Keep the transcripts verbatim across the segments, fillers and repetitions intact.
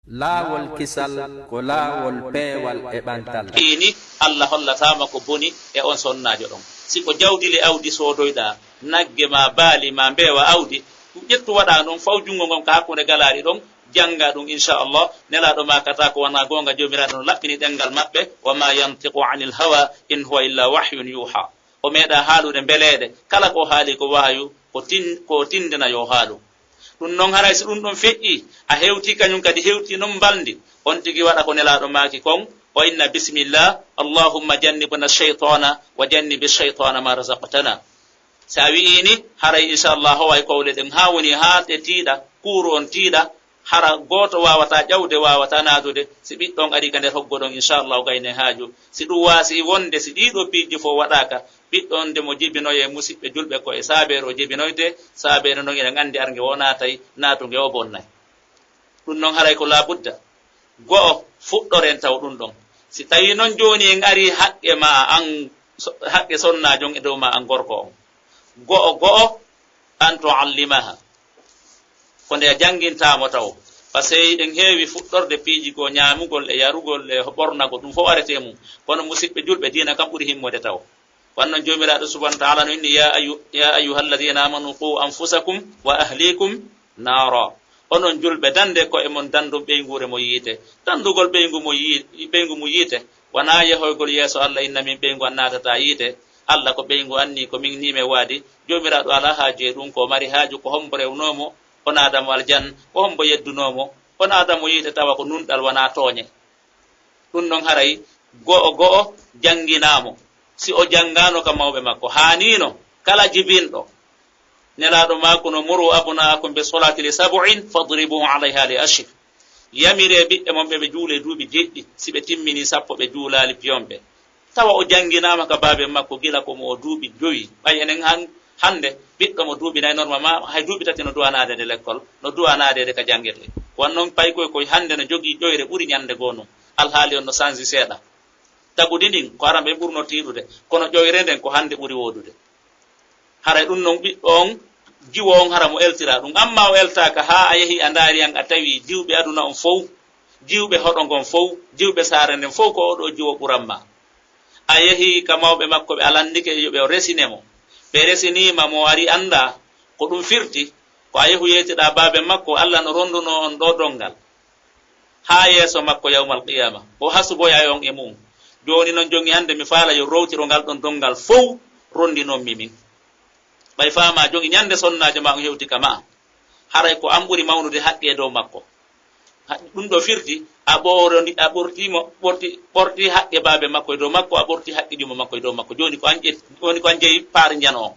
Laawol kisal ko laawol peewal e ɓantal. Ɓii ni Allah hollataama ko boni e on sonnaajo ɗon. Si ko jawdi le awdi soodoyɗaa, nagge maa, baali maa, mbeewa awdi, ƴettu waɗaa ɗum, faw junngo ngon ka hakkunde galaari ɗon, janngaa ɗum, inchallah, Nelaaɗo maakataa ko wanaa goonga, Joomiraaɗo no laɓɓini ɗemngal maɓɓe, wa ma yantiqu anil hawa in huwa illa wahyun yuha. O meeɗaa haalude mbeleeɗe, kala ko o haali ko wahayu, ko tin, ko o tinndina yo haalu. Ɗum noon haray si ɗum ɗon feƴƴii, a hewtii kañum kadi hewtii noon mbalndi, on tigi waɗa ko Nelaaɗo maaki kon, o inna bisimillah, allahumma jannibna shaytana wa jannibi shaytana ma razaqtana. Si a wi'ii ni, haray inchallah howay kowle ɗen haa woni haa ɗe tiiɗa, kuuru on tiiɗa, hara gooto waawataa ƴawde, waawataa naatude, si ɓiɗɗo on arii ka nder hoggo ɗon inchallah o gaynay haaju. Si ɗum waasii wonde si ɗii ɗoo piiji fow waɗaaka, ɓiɗɗo on de mo jibinoyee musiɓɓe julɓe ko e saabeere o jibinoytee, saabeere non eɗen anndi arnge o naatay, naatunge o bonnay. Ɗum non haray ko laabudda go'o fuɗɗoren taw ɗum ɗon. Si tawii non jooni en arii haqqe maa an, haqqe sonnaajo on e dow maa an gorko on, go'o go'o an tu'allimaha, ko nde a janngintaa mo taw. Par ce que eɗen heewi fuɗɗorde piiji goo, ñaamugol e yarugol e ɓornagol, ɗum fof aretee mum. Kono musiɓɓe julɓe, diina kam ɓuri himmude taw. Wanno Joomiraaɗo subhanahu wa ta'ala no inni, ya ayu, ya ayyuha alladhina amanu qu anfusakum wa ahlikum naara. Onon julɓe, dande ko'e mon dandum ɓeynguure mo yiite. Dandugol ɓeyngu mo yi, ɓeyngu mo yiite, wanaa yehoygol yeeso Allah inna min ɓeyngu an naatata yiite. Allah ko ɓeyngu anni ko min ni men waadi. Joomiraaɗo alaa haaju e ɗum, ko o mari haaju ko hombo rewnoo mo, on aadamo aljan, ko hombo yeddunoo mo, on aadamo yiite tawa ko nunɗal wanaa tooñe. Ɗum noon haray go'o go'o jannginaa mo, si o janngaano ka mawɓe makko, haaniino kala jibinɗo. Nelaaɗo maaku no, muru abna'akum bi solati li sab'in fadribuhu alayha li ashir. Yamiree ɓiɓɓe mon ɓe ɓe juulee duuɓi jeɗɗi, si ɓe timminii sappo ɓe juulaali piyon ɓe. Tawa o jannginaama ka baaben makko gila ko mo o duuɓi jowi. Ɓay enen han, hannde, ɓiɗɗo mo duuɓi nay, normalement, hay duuɓi tati no du'anaadeede lekkol, no du'anaadeede ka janngetee. Ko wanno paykoy koy hannde no jogii ƴoyre ɓuri ñannde goo nun. Alhaali on no sansi seeɗa. Tagudi ndin, ko aran ɓe ɓurno tiiɗude, kono ƴoyre nden ko hannde ɓuri woodude. Haray ɗum non ɓiɗɗo on, jiwo on hara mo eltiraa ɗum. Amma o eltaaka haa a yahii a ndaari han a tawii jiwɓe aduna on fow, jiwɓe hoɗo ngon fow, jiwɓe saare nden fow, ko oo ɗoo jiwo ɓuran ma. A yehii ka mawɓe makko, ɓe alandike yo ɓe resine mo. Ɓe resiniima mo, ari anndaa ko ɗum firti, ko a yehu yeetiɗaa baaben makko, Alla no rondunoo on ɗoo donngal haa yeeso makko yawmal qiyaama, o hasuboyay on e mu'un. Jooni non, jogi hannde mi faala yo rowtiro ngal ɗon donngal fow rondinon mi min. Ɓay faamaa jogi ñande sonnaajo maa on hewti ka maa, haray ko an ɓuri mawnude haqqe e dow makko. Ha, ɗum ɗoo firti, a ɓoorodi, a ɓortii mo, ɓorti, ɓortii haqqe baabe makko e dow makko, a ɓortii haqqe jumo makko e dow makko. Jooni ko an ƴetti, woni ko an jeyi paari njano on.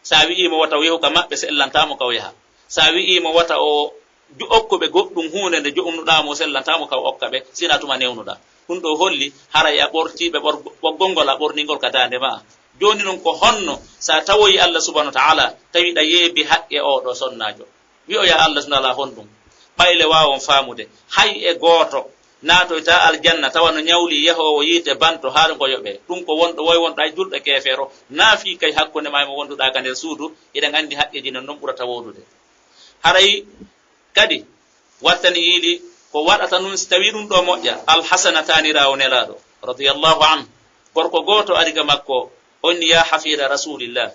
Sa wi'ii mo wata o yehu ka maɓɓe, sellantaa mo ka o yaha. Sa wi'ii mo wata o jo-, okku ɓe goɗɗum huunde nde jo'unuɗaa mo, sellantaa mo ka o okka ɓe, sina tuma newnuɗaa. Ɗum ɗoo holli, haray a ɓortii ɓe ɓor-, ɓoggol ngol a ɓornii ngol ka daande maa. Jooni non ko honno, sa tawoyi Allah subhanahu wa ta'ala, tawi ɗa yeebi haqqe oo ɗoo sonnaajo? Wi'oya Allah so nalaa honɗum. Ɓayle waawon faamude, hay e gooto naatoytaa aljanna tawa no ñawlii yahoowo yiite banto haa ngo yoɓee. Ɗum ko wonɗo woy wonɗo hay julɗo keefeero, naafii kay hakkunde maa e mo wonduɗaa ka nder suudu, eɗen anndi haqqeeji non non ɓurata woodude. Haray kadi wattani yiili ko waɗata nun si tawii ɗum ɗoo moƴƴa. Alhasana taaniraawo Nelaaɗo, radiyallahu anhu, gorko gooto ari ga makko, on ni, ya hafida rasulillah,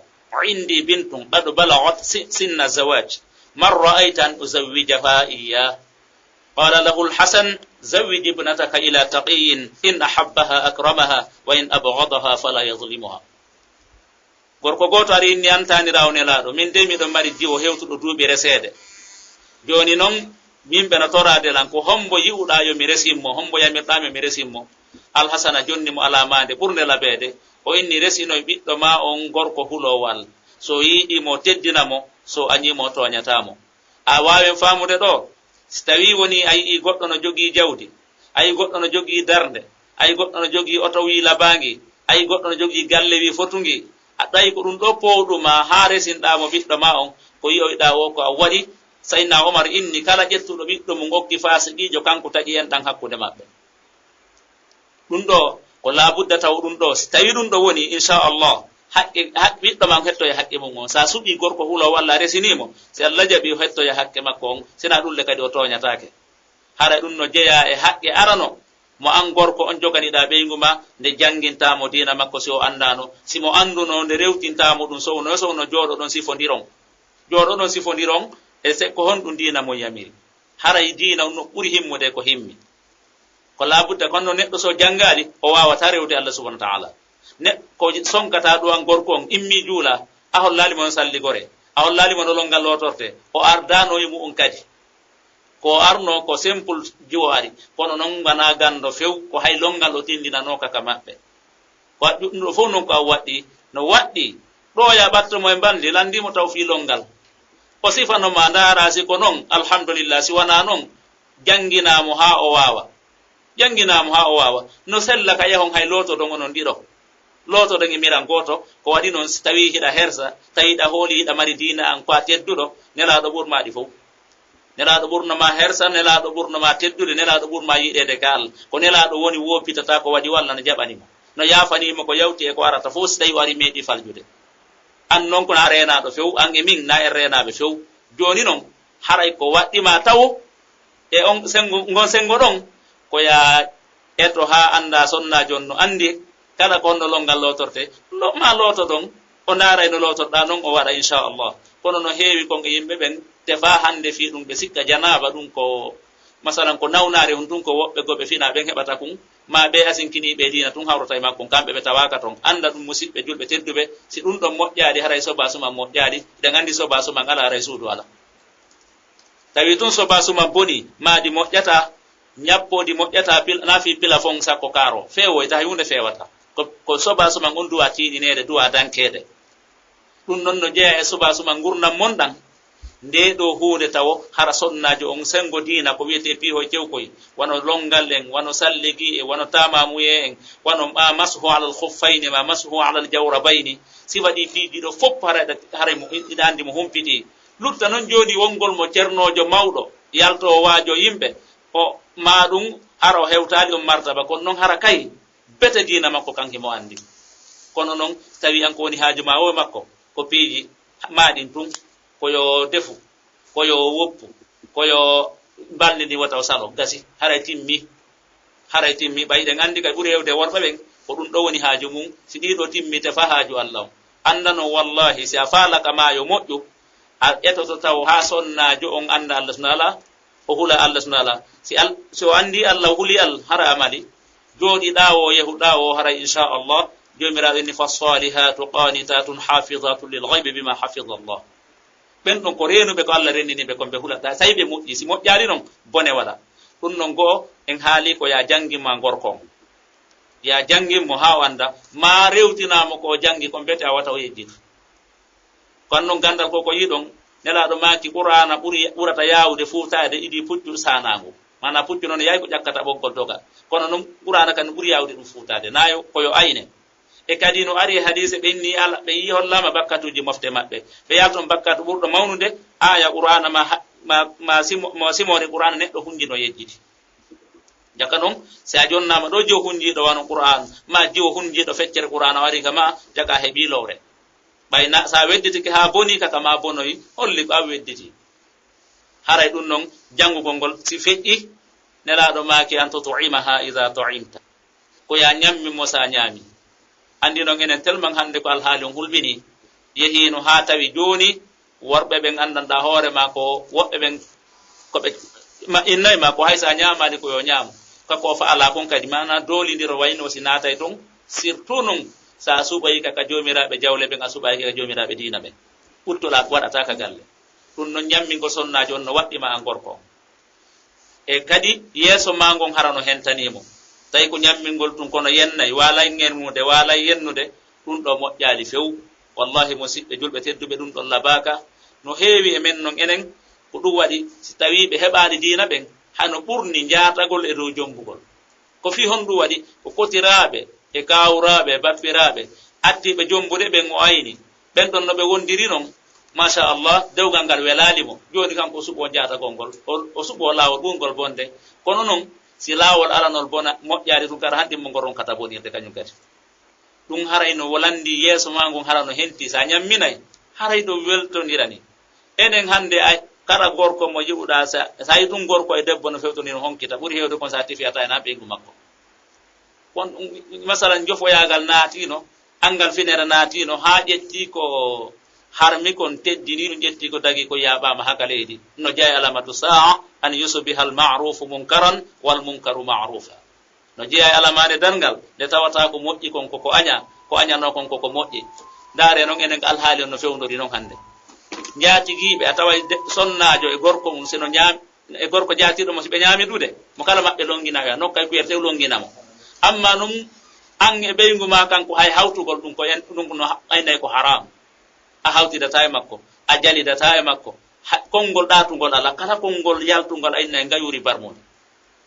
indi bintun qad balagat si-, sinna zawaj, man ra'ayta an uzawwijaha iya? Qala lahu Alhasan, zawwij ibnataka ila taqiyin, in ahabbaha akramaha, wa in abghadaha fala yadhlimuha. Gorko gooto ari inni, an taaniraawo Nelaaɗo, min dey miɗo mari jiwo hewtuɗo duuɓi reseede. Jooni non, min ɓe no toraade lan, ko hombo yi'uɗaa yo mi resin mo, hombo yamirɗaa mi yo mi resin mo? Alhasana jonni mo alaa maande ɓurnde labeede, o inni, resinoy ɓiɗɗo maa on gorko huloowal. So yiɗii mo, teddina mo, so añii mo, tooñataa mo. A waawen faamude ɗoo, si tawii wonii a yi'ii goɗɗo no jogii jawdi, a yi'ii goɗɗo no jogii darnde, a yi'ii goɗɗo no jogii oto wii labaangi, a yi'ii goɗɗo no jogii galle wii fotungi, a ɗayi ko ɗum ɗoo powɗu maa haa resinɗaa mo ɓiɗɗo maa on, ko yi'oyɗaa woo ko a waɗi. Sayyidina Umar inni, kala ƴettuɗo ɓiɗɗo mum okki faasiqiijo, kanko taƴi enɗan hakkunde maɓɓe. Ɗum ɗoo ko laabudda taw ɗum ɗoo, si tawii ɗum ɗoo woni, inchallah, haqqe, haq-, ɓiɗɗo maa on hettoya haqqe mum on. Sa suɓii gorko huloowo Alla, a resinii mo, si Alla jaɓii, o hettoya haqqe makko on, sinaa ɗum le kadi o tooñataake. Hara ɗum no jeyaa e haqqe arano mo an gorko on joganiɗaa ɓeyngu ma, nde janngintaa mo diina makko si o anndaano. Si mo annduno, nde rewtintaa mo ɗum sowno sowno, jooɗoɗon sifondiron. Jooɗoɗon sifondiron e se-, ko honɗum diina mon yamiri. Haray diina on no ɓuri himmude ko himmi. Ko laabudda, kono neɗɗo so janngaali, o waawataa rewde Allah subhanahu wa ta'ala. Neɗɗo ko sonkataa ɗum an gorko on, immii juula, a hollaali mo no salligoree, a hollaali mo no lonngal lootortee, o ardaano e mu'un kadi. Ko arno ko simple jiwo ari, kono non wanaa ganndo few, ko hay lonngal o tindinanooka ka maɓɓe. Ko a ɗum ɗo fof non ko a waɗɗi, no waɗɗi. Ɗo ya ɓatto mo e mbalndi, lanndii mo taw fii lonngal. O sifano ma, ndaara si ko non, alhamdulillah, si wanaa non, jannginaa mo haa o waawa. Jannginaa mo haa o waawa. No sella ka yahon hay lootodon onon ɗiɗo. Lootodon e miran gooto, ko waɗi non si tawii hiɗa hersa, tawii hiɗa hooli hiɗa mari diina an ko a tedduɗo, Nelaaɗo ɓurmaa ɗi fow. Nelaaɗo ɓurno ma hersa, Nelaaɗo ɓurno ma teddude, Nelaaɗo ɓurma yiɗeede ka Allah. Ko Nelaaɗo woni woopitata ko waɗi walla no jaɓani mo. No yaafanii mo ko yawti e ko arata fow si tawii o ari meeɗi faljude. An non ko a reenaaɗo few, an e min na en reenaaɓe few. Jooni non, haray ko waɗɗi ma tawo e on senngo, ngon senngo ɗon, ko yaa eto haa annda sonnaajo on no anndi kala ko honno lonngal lootortee, no ma lootodon, o ndaaray no lootorɗaa non, o waɗa, inchallah. Kono no heewi kon e yimɓe ɓen, tefaa hannde fii ɗum, ɓe sikka janaaba ɗum ko, masalan, ko nawnaare hun tun, ko woɓɓe goo ɓe finaa ɓen heɓata kun, maa ɓe asinkiniiɓe e diina tun hawrata e makkun, kamɓe ɓe tawaaka ton. Annda ɗum, musiɓɓe julɓe tedduɓe, si ɗum ɗon moƴƴaali, haray sobaasuma moƴƴaali, hiɗen anndi sobaasuma alaa, haray suudu alaa. Tawi tun sobaasuma bonii, maa ɗi moƴƴataa, ñappoo ɗi moƴƴataa, pil-, na fii pilafon sakko kaaroo, feewoyta, hay huunde feewata. Ko, ko sobaasuma on duwaa tiiɗineede, duwaa dankeede. Ɗum non no jeyaa e sobaasuma ngurndan mon ɗan. Ndee ɗoo huunde tawo, hara sonnaajo on senngo diina, ko wi'etee piihoy kewkoy, wano lonngal en, wano salligi en, wano taamamuyee en, wano ma mashu alal khuffayni, ma mashu alal jawrabayni. Sifa ɗii piiji ɗoo fof, haray ɗa, haray mo, iɗa anndi mo humpitii. Lutta non jooni wonngol mo cernoojo mawɗo, yaltoo waajoo yimɓe, o maa ɗum hara o hewtaali on martaba, kono non hara kay bete diina makko kan himo anndi. Kono non tawi an ko woni haaju maa o e makko, ko piiji maa ɗin tun, ko yo defu, ko yo woppu, ko yo balndi ndi wota o salo, gasi, haray timmi. Haray timmi, ɓay ɗen anndi kay ɓuri heewde worɓe ɓen, ko ɗum ɗoo woni haaju mum. Si ɗii ɗoo timmi, tefaa haaju Allah on. Annda non, wallahi, si a faalaka maa yo moƴƴu, a etoto taw haa sonnaajo on annda Allah subhanahu wa ta'ala, o hula Allah subhanahu wa ta'ala. Si al-, si o anndi Allah, o huli Allah, hara a mali. Jooɗi ɗaawo, yehu ɗaawo, haray inchallah, Joomiraaɗo inni, "Fassalihatu qanitatun hafizatun lil ghaybi bima hafiza Allah." Ɓen ɗon ko reenuɓe ko Allah renndini ɓe, kon ɓe hulataa, tawi ɓe moƴƴi. Si moƴƴaali non, bone waɗa. Ɗum non go'o, en haali ko yaa janngin ma gorko on. Yaa janngin mo haa o annda, maa rewtinaa mo ko o janngi kon, bete a wata o yejjita. Kono non ganndal ko ko yiɗon, Nelaaɗo maaki Qur'aana ɓuri, ɓurata yaawde fuutaade idii puccu saanaango. Maanaa puccu non yaay ko ƴakkata ɓoggol doga. Kono non Qur'aana kan ɓuri yaawde ɗum fuutaade. Naa yo, ko yo ayne. E kadi no ari e hadiise, ɓe inni ala, ɓe yi'i hollaama bakkatuuji mofte maɓɓe. Ɓe yalton bakkatu ɓurɗo mawnude, aaya Qur'aana ma ha-, ma, ma simo-, mo simoore Qur'aana neɗɗo hunjino yejjiti. Jaka non, si a jonnaama ɗo jiwo hunjiiɗo wano Qur'aan, ma jiwo hunjiiɗo feccere Qur'aan o ari ka ma, jaka heɓii lowre. Ɓay na, sa wedditike haa boni, kaka ma bonoyi, holli ko a wedditi. Haray ɗum non, janngugol ngol, si feƴƴi, Nelaaɗo maaki, "An tut'imaha idha tu'imta." Ko yaa ñammin mo sa ñaami. Anndi non enen tellement hannde ko alhaali on hulɓini, yehiino haa tawi jooni worɓe ɓen anndanɗaa hoore maa ko woɓɓe ɓen ko ɓe ma-, innay ma ko hay sa ñaamaali ko yo ñaamu. Ka ko fa'alaa kon kadi maanaa doolindiro wayno si naatay ton, surtout non sa suɓay ka, ka joomiraaɓe jawle ɓen, a suɓay ka, ka joomiraaɓe diina ɓen. Ɓuttoɗaa ko waɗataa ka galle. Ɗum non ñammingol sonnaajo on no waɗɗi ma an gorko on. E kadi yeeso maa ngon hara no hentanii mo. Tawi ko ñammingol tun kono yennay, waalay ŋermude, waalay yennude, ɗum ɗo moƴƴaali few. Wallahi musiɓɓe julɓe tedduɓe, ɗum ɗon labaaka. No heewi e men non enen, ko ɗum waɗi si tawii ɓe heɓaali diina ɓen, hano ɓurni njaatagol e dow jombugol. Ko fii honɗum waɗi? Ko kotiraaɓe e kaawuraaɓe e bappiraaɓe addiiɓe jombude ɓen o ayni. Ɓen ɗon no ɓe wondiri non, machallah, dewgal ngal welaali mo. Jooni kanko o suɓoo jaatagol ngol, o, o suɓoo laawol ɓurngol bonde. Kono non, si laawol alanol bona, moƴƴaali ɗum, kara hanti mo ngol ronkata bonirde kañum kadi. Ɗum haray no wolandi yeeso maa ngon, hara no henti, sa ñamminay, haray ɗum weltondirani. Enen hannde ay, Kala gorko mo yi'uɗaa, sa, sa yi ɗum gorko e debbo no fewtoni no honkita, ɓuri heewde kon sa tefi a tawi na ɓeyngu makko. Won ɗum, masalan, jofoyaagal naatiino, anngal finere naatiino, haa ƴetti ko harmi kon, teddini ɗum, ƴetti ko dagi ko yaaɓaama haka leydi. No jeyaa e alamatu saa, an yusbiha al ma'rufu munkaran wal munkaru ma'rufa. No jeyaa e alamaande darngal, nde tawata ko moƴƴi kon koko aña, ko añanoo kon koko moƴƴi. Ndaare noon enen ko alhaali on no fewndori noon hannde. Njaatigiiɓe, a taway de-, sonnaajo e gorko mum, si no ñaam-, e gorko jaatiiɗo mo, si ɓe ñaami dude, mo kala maɓɓe longina, wiya, "Nokkay kuyere, tew longina mo." Amma nun, an e ɓeyngu ma kanko, hay hawtugol ɗum ko en, ɗum ko no ha-, aynay ko haram. A hawtidataa e makko, a jalidataa e makko. Ha-, konngol ɗaatungol alaa, kala konngol yaltungol aynay ngayuuri barmude.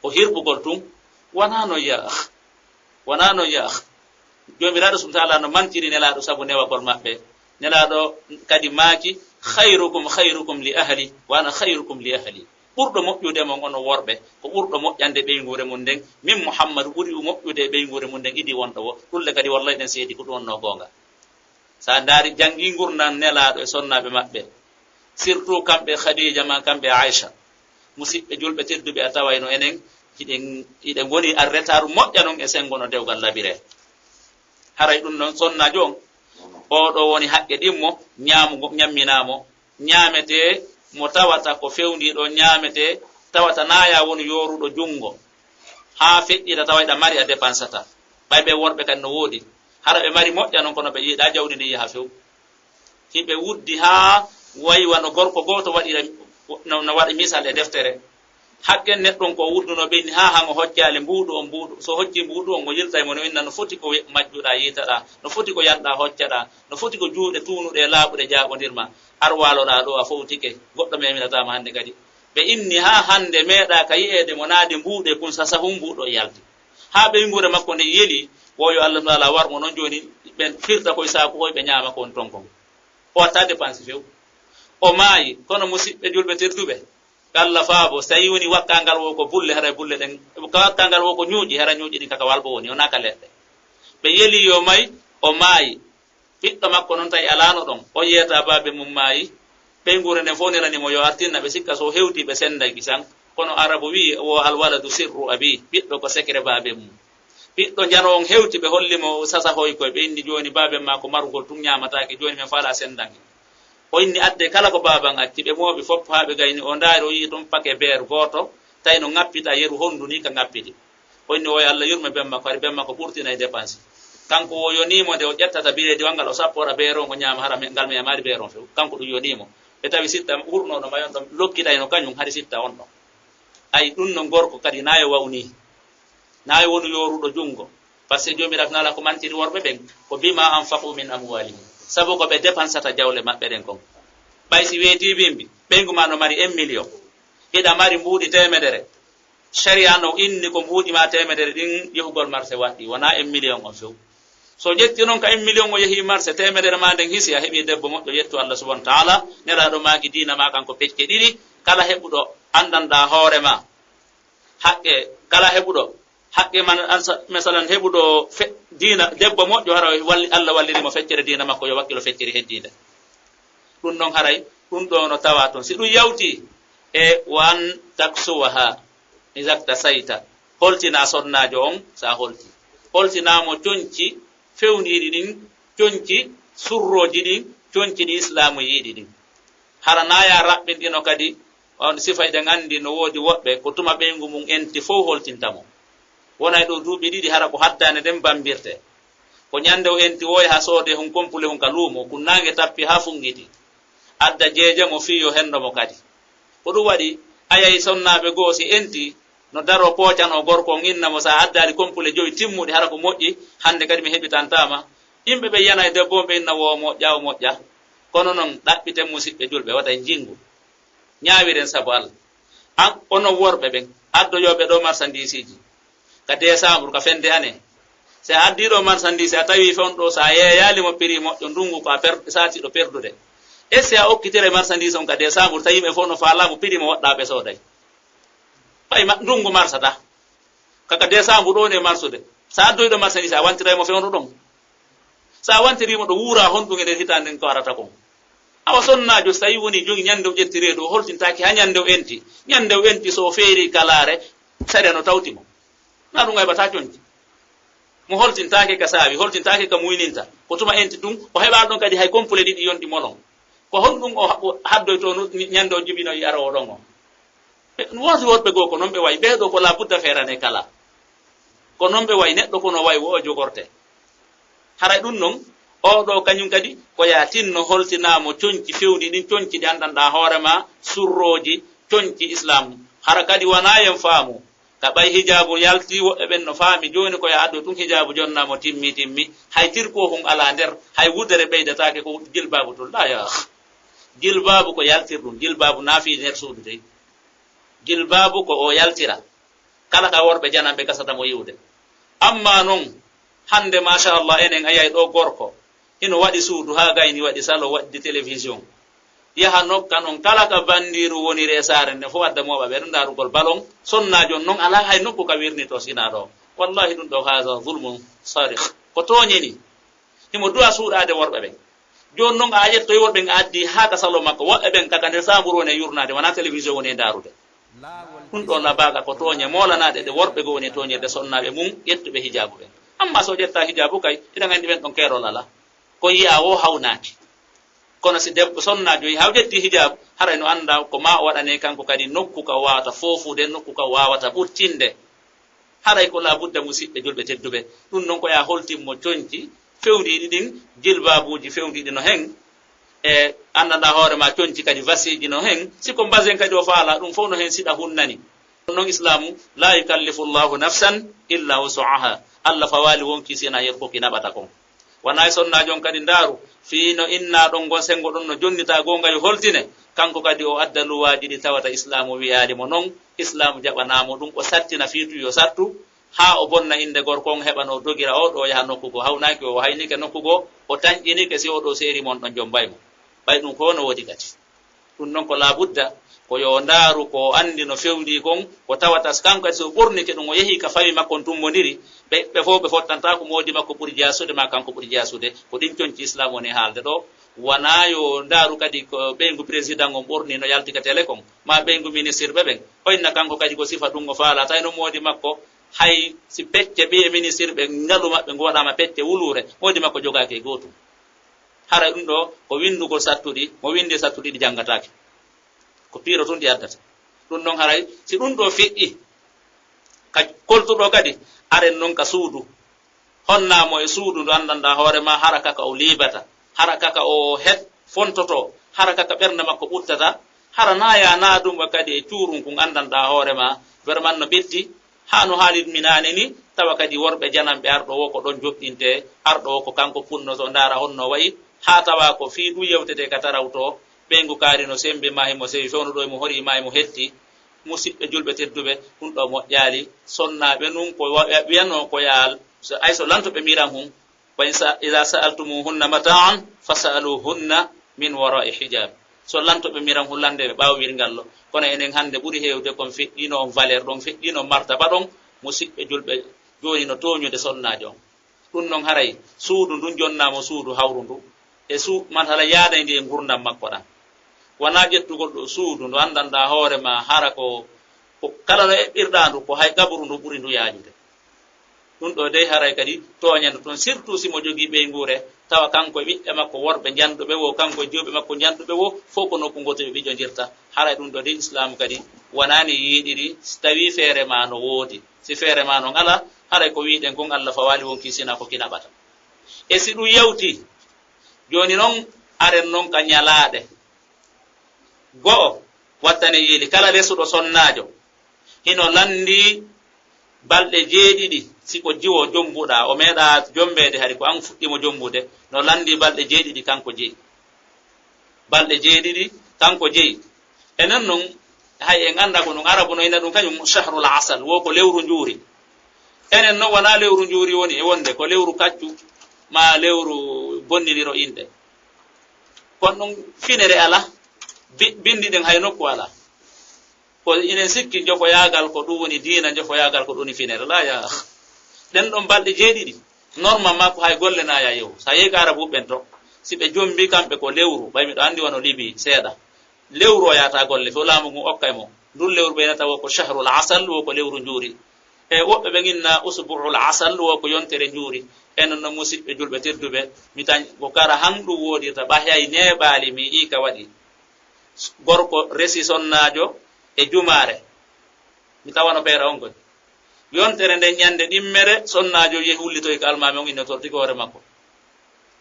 Ko hirɓugol tun, wanaa no yaah, wanaa no yaah. Joomiraaɗo subhaanahu wa ta'aala no mantiri Nelaaɗo sabu newagol maɓɓe. Nelaaɗo kadi maaki, "Khayrukum khayrukum li ahli, wa ana khayrukum li ahli." Ɓurɗo moƴƴude mon onon worɓe, ko ɓurɗo moƴƴande ɓeynguure mum nden. Min Muhammadu ɓuri moƴƴude e ɓeynguure mum nden, idi wonɗo wo. Ɗum le kadi, wallay, ɗen seedi ko ɗum wonnoo goonga. So a ndaari janngi ngurndan Nelaaɗo e sonnaaɓe maɓɓe, surtout kamɓe Khadija ma kamɓe Aisha, musiɓɓe julɓe tedduɓe, a tawayno enen, hiɗen, hiɗen ngoni en retard moƴƴa non e senngo no dewgal labiree. Haray ɗum non sonnaajo on, oo ɗoo woni haqqe ɗimmo, ñaamugo, ñamminaa mo, ñaametee mo tawata ko fewndiiɗo, ñaametee tawata naaya woni yooruɗo junngo. Haa feƴƴita tawa hiɗa mari a dépensata. Ɓay ɓe worɓe kadi no woodi. Hara ɓe mari moƴƴa non kono ɓe yiɗaa jawdi ndi yaha few. Hiɓe wuddi haa wayi wano gorko gooto waɗira, no, no waɗi misal e deftere. Hakken neɗɗon ko wudduno ɓe inni haa hango hoccaali mbuuɗu on mbuuɗu. So hocci mbuuɗu on, o yiltay mo no inna no foti ko we-, majjuɗaa yiitaɗaa, no foti ko yanɗaa hoccaɗaa, no foti ko juuɗe tuunuɗe e laaɓuɗe jaaɓondirma. Ar waaloɗaa ɗo a fowtike, goɗɗo meminataama hannde kadi. Ɓe inni haa hannde meeɗaa ka yi'eede mo naade mbuuɗe kun sa sahun mbuuɗo e yalti. Haa ɓeynguure makko nde yeli, wo yo Allah taala war mo non jooni, ɓen firta koye saaku koye ɓe ñaama ko woni ton kon. O watta dépense few. O maayi, kono musiɓɓe julɓe tedduɓe, Allah faabo, so tawi woni wakkangal wo ko bulle, haray bulle ɗen, wakkangal wo ko ñuuƴi, hara ñuuƴi ɗin kaka walɓo woni, o naaka leɗɗe. Ɓe yeli yo may, o maayi. Ɓiɗɗo makko non tawi alaano ɗon, o yeeta baabe mum maayi. Ɓeynguure nden fof nelani mo yo artinna ɓe, sikka so hewti ɓe senda kisan. Kono Arabu wi'i, "Wo al waladu sirru abi," ɓiɗɗo ko secret baabe mum. Ɓiɗɗo njano on hewti, ɓe holli mo sasahoy koy, ɓe inni, "Jooni baabe ma ko marugol tun ñaamataake, jooni men faala sendange." O inni, "Adde kala ko baaban acci." Ɓe mooɓi fof haa ɓe gayni, o ndaari, o yi'i tun pake beer gooto, tawi no ŋappita yeru hondu ni ka ŋappiti. O inni, "O yo Allah yurme ben makko, hari ben makko ɓurtinay dépense." Kanko o yonii mo nde o ƴettata bireedi on ngal, o sappora beeron, o ñaama, hara me-, ngal memaali beeron few. Kanko ɗum yonii mo. Ɓe tawi sitta hurnooɗo mayon ɗon lokkitayno kañum, hari sitta on ɗon. Ay, ɗum no gorko kadi, nayo wawni. Nayo wonu yoruɗo junngo. Parce que Joomiraaɗo Naala ko mantiri worɓe ɓen, ko, "Bima anfaqu min amwalihim." Sabu ko ɓe dépensata jawle maɓɓe ɗen kon. Ɓay si weetii bimbi, ɓeyngu ma no mari un million. Hiɗa mari mbuuɗi teemedere. Sharia no inni ko mbuuɗi ma teemedere ɗin yehugol marché waɗɗi, wonaa un million on few. So ƴetti non ka un million o yehi marché, teemedere ma nden hisi, a heɓi debbo moƴƴo, yettu Allah subhanahu wa ta'ala, Nelaaɗo maaki diina ma kanko pecce ɗiɗi, kala heɓuɗo anndanɗaa hoore ma. Haqqe, kala heɓuɗo, haqqe man, ansa-, masalan heɓuɗo fe-, diina, debbo moƴƴo, hara walli, Allah walliri mo feccere diina makko, yo wakkilo feccere heddiinde. Ɗum ɗon haray, ɗum ɗo no tawa toon. Si ɗum yawti e wa an taksuwaha, iza ktasayta, holtina sonnaajo on, sa holti. Holtina mo conci fewndiiɗi ɗin, conci surrooji ɗin, conci ɗi Islaamu yiɗi ɗin. Hara na ya raɓɓinɗino kadi, on sifa eɗen anndi no woodi woɓɓe, ko tuma ɓeyngu mum enti fof holtinta mo. Wona e ɗo duuɓi ɗiɗi, hara ko haddaande nden bambirte. Ko ñande o enti, o yaha soode hun kompule hun ka luumo, kun naange tappi haa funngiti. Adda jeeje mo fii yo henndo mo kadi. Ko ɗum waɗi, a yahi sonnaaɓe goo si enti, no daro poocanoo gorko on inna mo, "Sa addaali kompule jowi timmuɗi, hara ko moƴƴi, hannde kadi mi heɓitantaama." Yimɓe ɓe yana e debbo on, ɓe inna, "Wo moƴƴa, o moƴƴa." Kono non, ɗaɓɓiten musiɓɓe julɓe, wata en jinngu. Ñaawiren sabu Allah. An, onon worɓe ɓen, addoyooɓe ɗo marsandiisiiji ka décembre, ka fin d'année. Si a addii ɗo marsandiise, a tawi fewndo ɗo, so a yeeyaali mo prix moƴƴo, ndungu ko a per-, saatiiɗo perdude. Est-ce que a okkitire marsandiise on ka décembre, tawi yimɓe fof no faalaa mo prix mo woɗɗaa ɓe sooday? Ɓay ma-, ndungu marsata. Kaka décembre ɗo ne marsude. So a addoyi ɗo marsandiise, a wantiray mo fewndo ɗon. So a wantiri mo ɗo, wuura honɗun e nder hitaande nden ko arata kon. Awa sonnaajo, so tawii wonii jogi ñande o ƴetti reedu, o holtintaake haa ñande o enti. Ñande o enti, so o feerii kalaare, sariya no tawti mo. Na ɗum aybataa conci. Mo holtintaake ka saawi, holtintaake ka muyninta. Ko tuma enti tun, o heɓaali ɗon kadi hay kompule ɗiɗi yonti mo ɗon. Ko honɗum o ha-, o haddoytoo nu-, ñande o jibinoyi aroowo ɗon o? E, woodi worɓe goo ko non ɓe wayi, ɓee ɗoo ko laabudda feerane kala. Ko non ɓe wayi, neɗɗo ko no wayi wo o jogorte. Haray ɗum non, oo ɗoo kañum kadi ko yaa tinno holtinaa mo conci fewndi ɗin, conci ɗi anndanɗaa hoore maa, surrooji, conci Islaamu. Hara kadi wanaa yen faamu, ka ɓay hijaabu yalti, woɓɓe ɓen no faami jooni ko yaa addo tun hijaabu jonnaa mo timmi, timmi. Hay tirkoo hun alaa nder, hay wudere ɓeydataake ko jilbaabu tun. Laa yaa. Jilbaabu ko yaltirɗum, jilbaabu naa fii nder suudu dey. Jilbaabu ko o yaltira. Kala ka worɓe jananɓe gasata mo yi'ude. Amma non, hande, machallah, enen a yiyay ɗoo gorko, hino waɗi suudu haa gayni, waɗi salon, waɗi télévision. Yaha nokka non, kala ka bandiiru woniri e saare nden fof adda mooɓa ɓe ɗum ndaarugol balon. Sonnaajo non alaa hay nokku ka wirnitoo sinaa ɗoo. Wallahi ɗum ɗoo, haza zulmun sarih. Ko tooñe ni. Himo du'a suuɗaade worɓe ɓen. Jooni non a ƴettoy worɓe ɓen a addi haa ka salon makko. Woɓɓe ɓen kaka nder saamburu woni e yurnaade, wonaa télévision woni e ndaarude. Ɗum ɗoo labaaga ko tooñe moolanaaɗe ɗe worɓe goo woni e tooñirde sonnaaɓe mum ƴettuɓe hijaabu ɓen. Amma so ƴettaa hijaabu kay, hiɗen anndi ɓen ɗon keerol alaa. Ko yi'aa woo hawnaaki. Kono si debbo sonnaajo yii haa o ƴetti hijaabu, haray no annda ko maa o waɗanee kanko kadi nokku ka o waawata foofude, nokku ka o waawata ɓurtinde. Haray ko laabudda, musiɓɓe julɓe tedduɓe, ɗum non ko yaa holtin mo conci fewndiiɗi ɗin, jilbaabuuji fewndiiɗi no hen, e anndanɗaa hoore maa conci kadi vasiiji no hen, si ko mbasen kadi o faalaa, ɗum fof no hen, siɗa hunnani. Ɗum non Islaamu, laa yukallifu Allahu nafsan illa wusu'aha. Allah fawaali wonkii si hinaa yeru ko ki naɓata kon. Wonaa e sonnaajo on kadi ndaaru, fii no innaa ɗon ngon senngo ɗon no jonnitaa goonga yo holtine, kanko kadi o adda luwaaji ɗi tawata Islaamu wi'aali mo non, Islaamu jaɓanaa mo ɗum, o sattina fii tun yo sattu, haa o bonna innde gorko on, heɓa no o dogira oo ɗoo yaha nokku goo, hawnaaki o, o haynike nokku goo, o tanƴinike si oo ɗoo seeri mo on ɗon jommbay mo. Ɓay ɗum ko no woodi kadi. Ɗum non ko laabudda, ko yo o ndaaru ko o anndi no fewndii kon, ko tawata so kanko kadi so o ɓornike ɗum, o yehii ka fawi makko on tummbondiri, ɓe, ɓe fof ɓe fottantaako, moodi makko ɓuri jaasude, maa kanko ɓuri jaasude. Ko ɗin conci Islaamu woni haalde ɗoo. Wonaa yo o ndaaru kadi ko ɓeyngu président on ɓorni no yalti ka télé kon, maa ɓeyngu ministirɓe ɓen. O inna kanko kadi ko sifa ɗum o faalaa, tawi no moodi makko, hay si pecce ɓiye ministirɓe ngalu maɓɓe ngu waɗaama pecce wuluure, moodi makko jogaaki e gootum. Haray ɗum ɗoo ko winndugol sattuɗi, mo winndi sattuɗi ɗi janngataake. Ko piiro tun ɗi addata. Ɗum ɗon haray, si ɗum ɗoo feƴƴi, ka koltuɗo kadi, aren non ka suudu. Honnaa mo e suudu ndu anndanɗaa hoore maa, hara kaka o liibata, hara kaka o het fontotoo, hara kaka ɓernde makko ɓuttata, hara naa yaa naa ɗum kadi e cuurun kun anndanɗaa hoore maa, vraiment no ɓetti, haa no haalirmi naane ni, tawa kadi worɓe jananɓe arɗo woo ko ɗon joɗɗintee, arɗo woo ko kanko funnoto, ndaara honno wa'i, haa tawa ko fii ɗum yewtetee ka tarawtoo, ɓeyngu kaari no semmbi maa himo sewi, fewndo ɗoo himo horii maa himo hetti. Musiɓɓe julɓe tedduɓe, ɗum ɗoo moƴƴaali. Sonnaaɓe nun ko wa-, wi'anoo ko yaal, so, ay so lanto ɓe miran hun, wa in sa-, iza sa'altumuhunna mata'an fas'aluhunna min wara'i hijab. So lanto ɓe miran hun lande ɓe ɓaawo wirngal lo. Kono enen hannde ɓuri heewde kon feƴƴiino on valeur ɗon, feƴƴiino on martaba ɗon, musiɓɓe julɓe jooni no tooñude sonnaajo on. Ɗum non haray suudu ndun jonnaa mo suudu hawru ndu, e su-, masala yaadayndi e ngurndan makko ɗan. Wonaa ƴettugol ɗoo suudu ndu anndanɗaa hoore maa hara ko, ko kala no eɓɓirɗaa ndu, ko hay qaburu ndu ɓuri ndu yaajude. Ɗum ɗoo dey haray kadi tooña ndu ton, surtout si mo jogii ɓeynguure, tawa kanko e ɓiɓɓe makko worɓe njanɗuɓe woo, kanko e jiwɓe makko njanɗuɓe woo, fof ko nokku ngooto ɓe mijondirta. Haray ɗum ɗoo dey Islaamu kadi wonaani yiiɗiri, si tawii feere maa no woodi. Si feere maa non alaa, haray ko wi'uɗen kon Allah fawaali wonkii sinaa ko ki naɓata. E si ɗum yawtii, jooni non aren non ka ñalaaɗe. Go'o, wattane yiili, kala lesuɗo sonnaajo, hino lanndii balɗe jeeɗiɗi, si ko jiwo jommbuɗaa, o meeɗaa jommbeede hari, ko an fuɗɗii mo jommbude, no lanndii balɗe jeeɗiɗi kanko jeyi. Balɗe jeeɗiɗi kanko jeyi. Enen non, hay en anndaa ko ɗum, Arabu no inna ɗum kañum shahrul asal, wo ko lewru njuuri. Enen non wonaa lewru njuuri woni e wonde, ko lewru kaccu, maa lewru bonniriro inɗe. Kono ɗum finere alaa, bi-, binndi ɗen hay nokku alaa. Ko inen sikki njofoyaagal ko ɗum woni diina, njofoyaagal ko ɗum woni finere. Laa yaa akh. Ɗen ɗon balɗe jeeɗiɗi, normal maa ko hay golle naa yaa yewu. So a yehi ka Arabuɓe ɓen to, Si ɓe jombi kamɓe ko lewru, ɓay miɗo anndi wano Libi seeɗa. Lewru o yaata golle, fof laamu ngun okka e mo. Ndun lewru ɓe inata wo ko shahrul asal, wo ko lewru njuuri. E woɓɓe ɓe inna usbu'ul asal, wo ko yontere njuuri. E non no musiɓɓe julɓe tedduɓe, mi tan ko kara han ɗum woodirta, ɓa hay neeɓaali mi ii ka waɗi. Gorko resi sonnaajo e jumaare. Mi tawano peera on kon. Yontere nden ñande ɗimmere, sonnaajo yehi wullitoy ka almaami on innotorti ko hoore makko.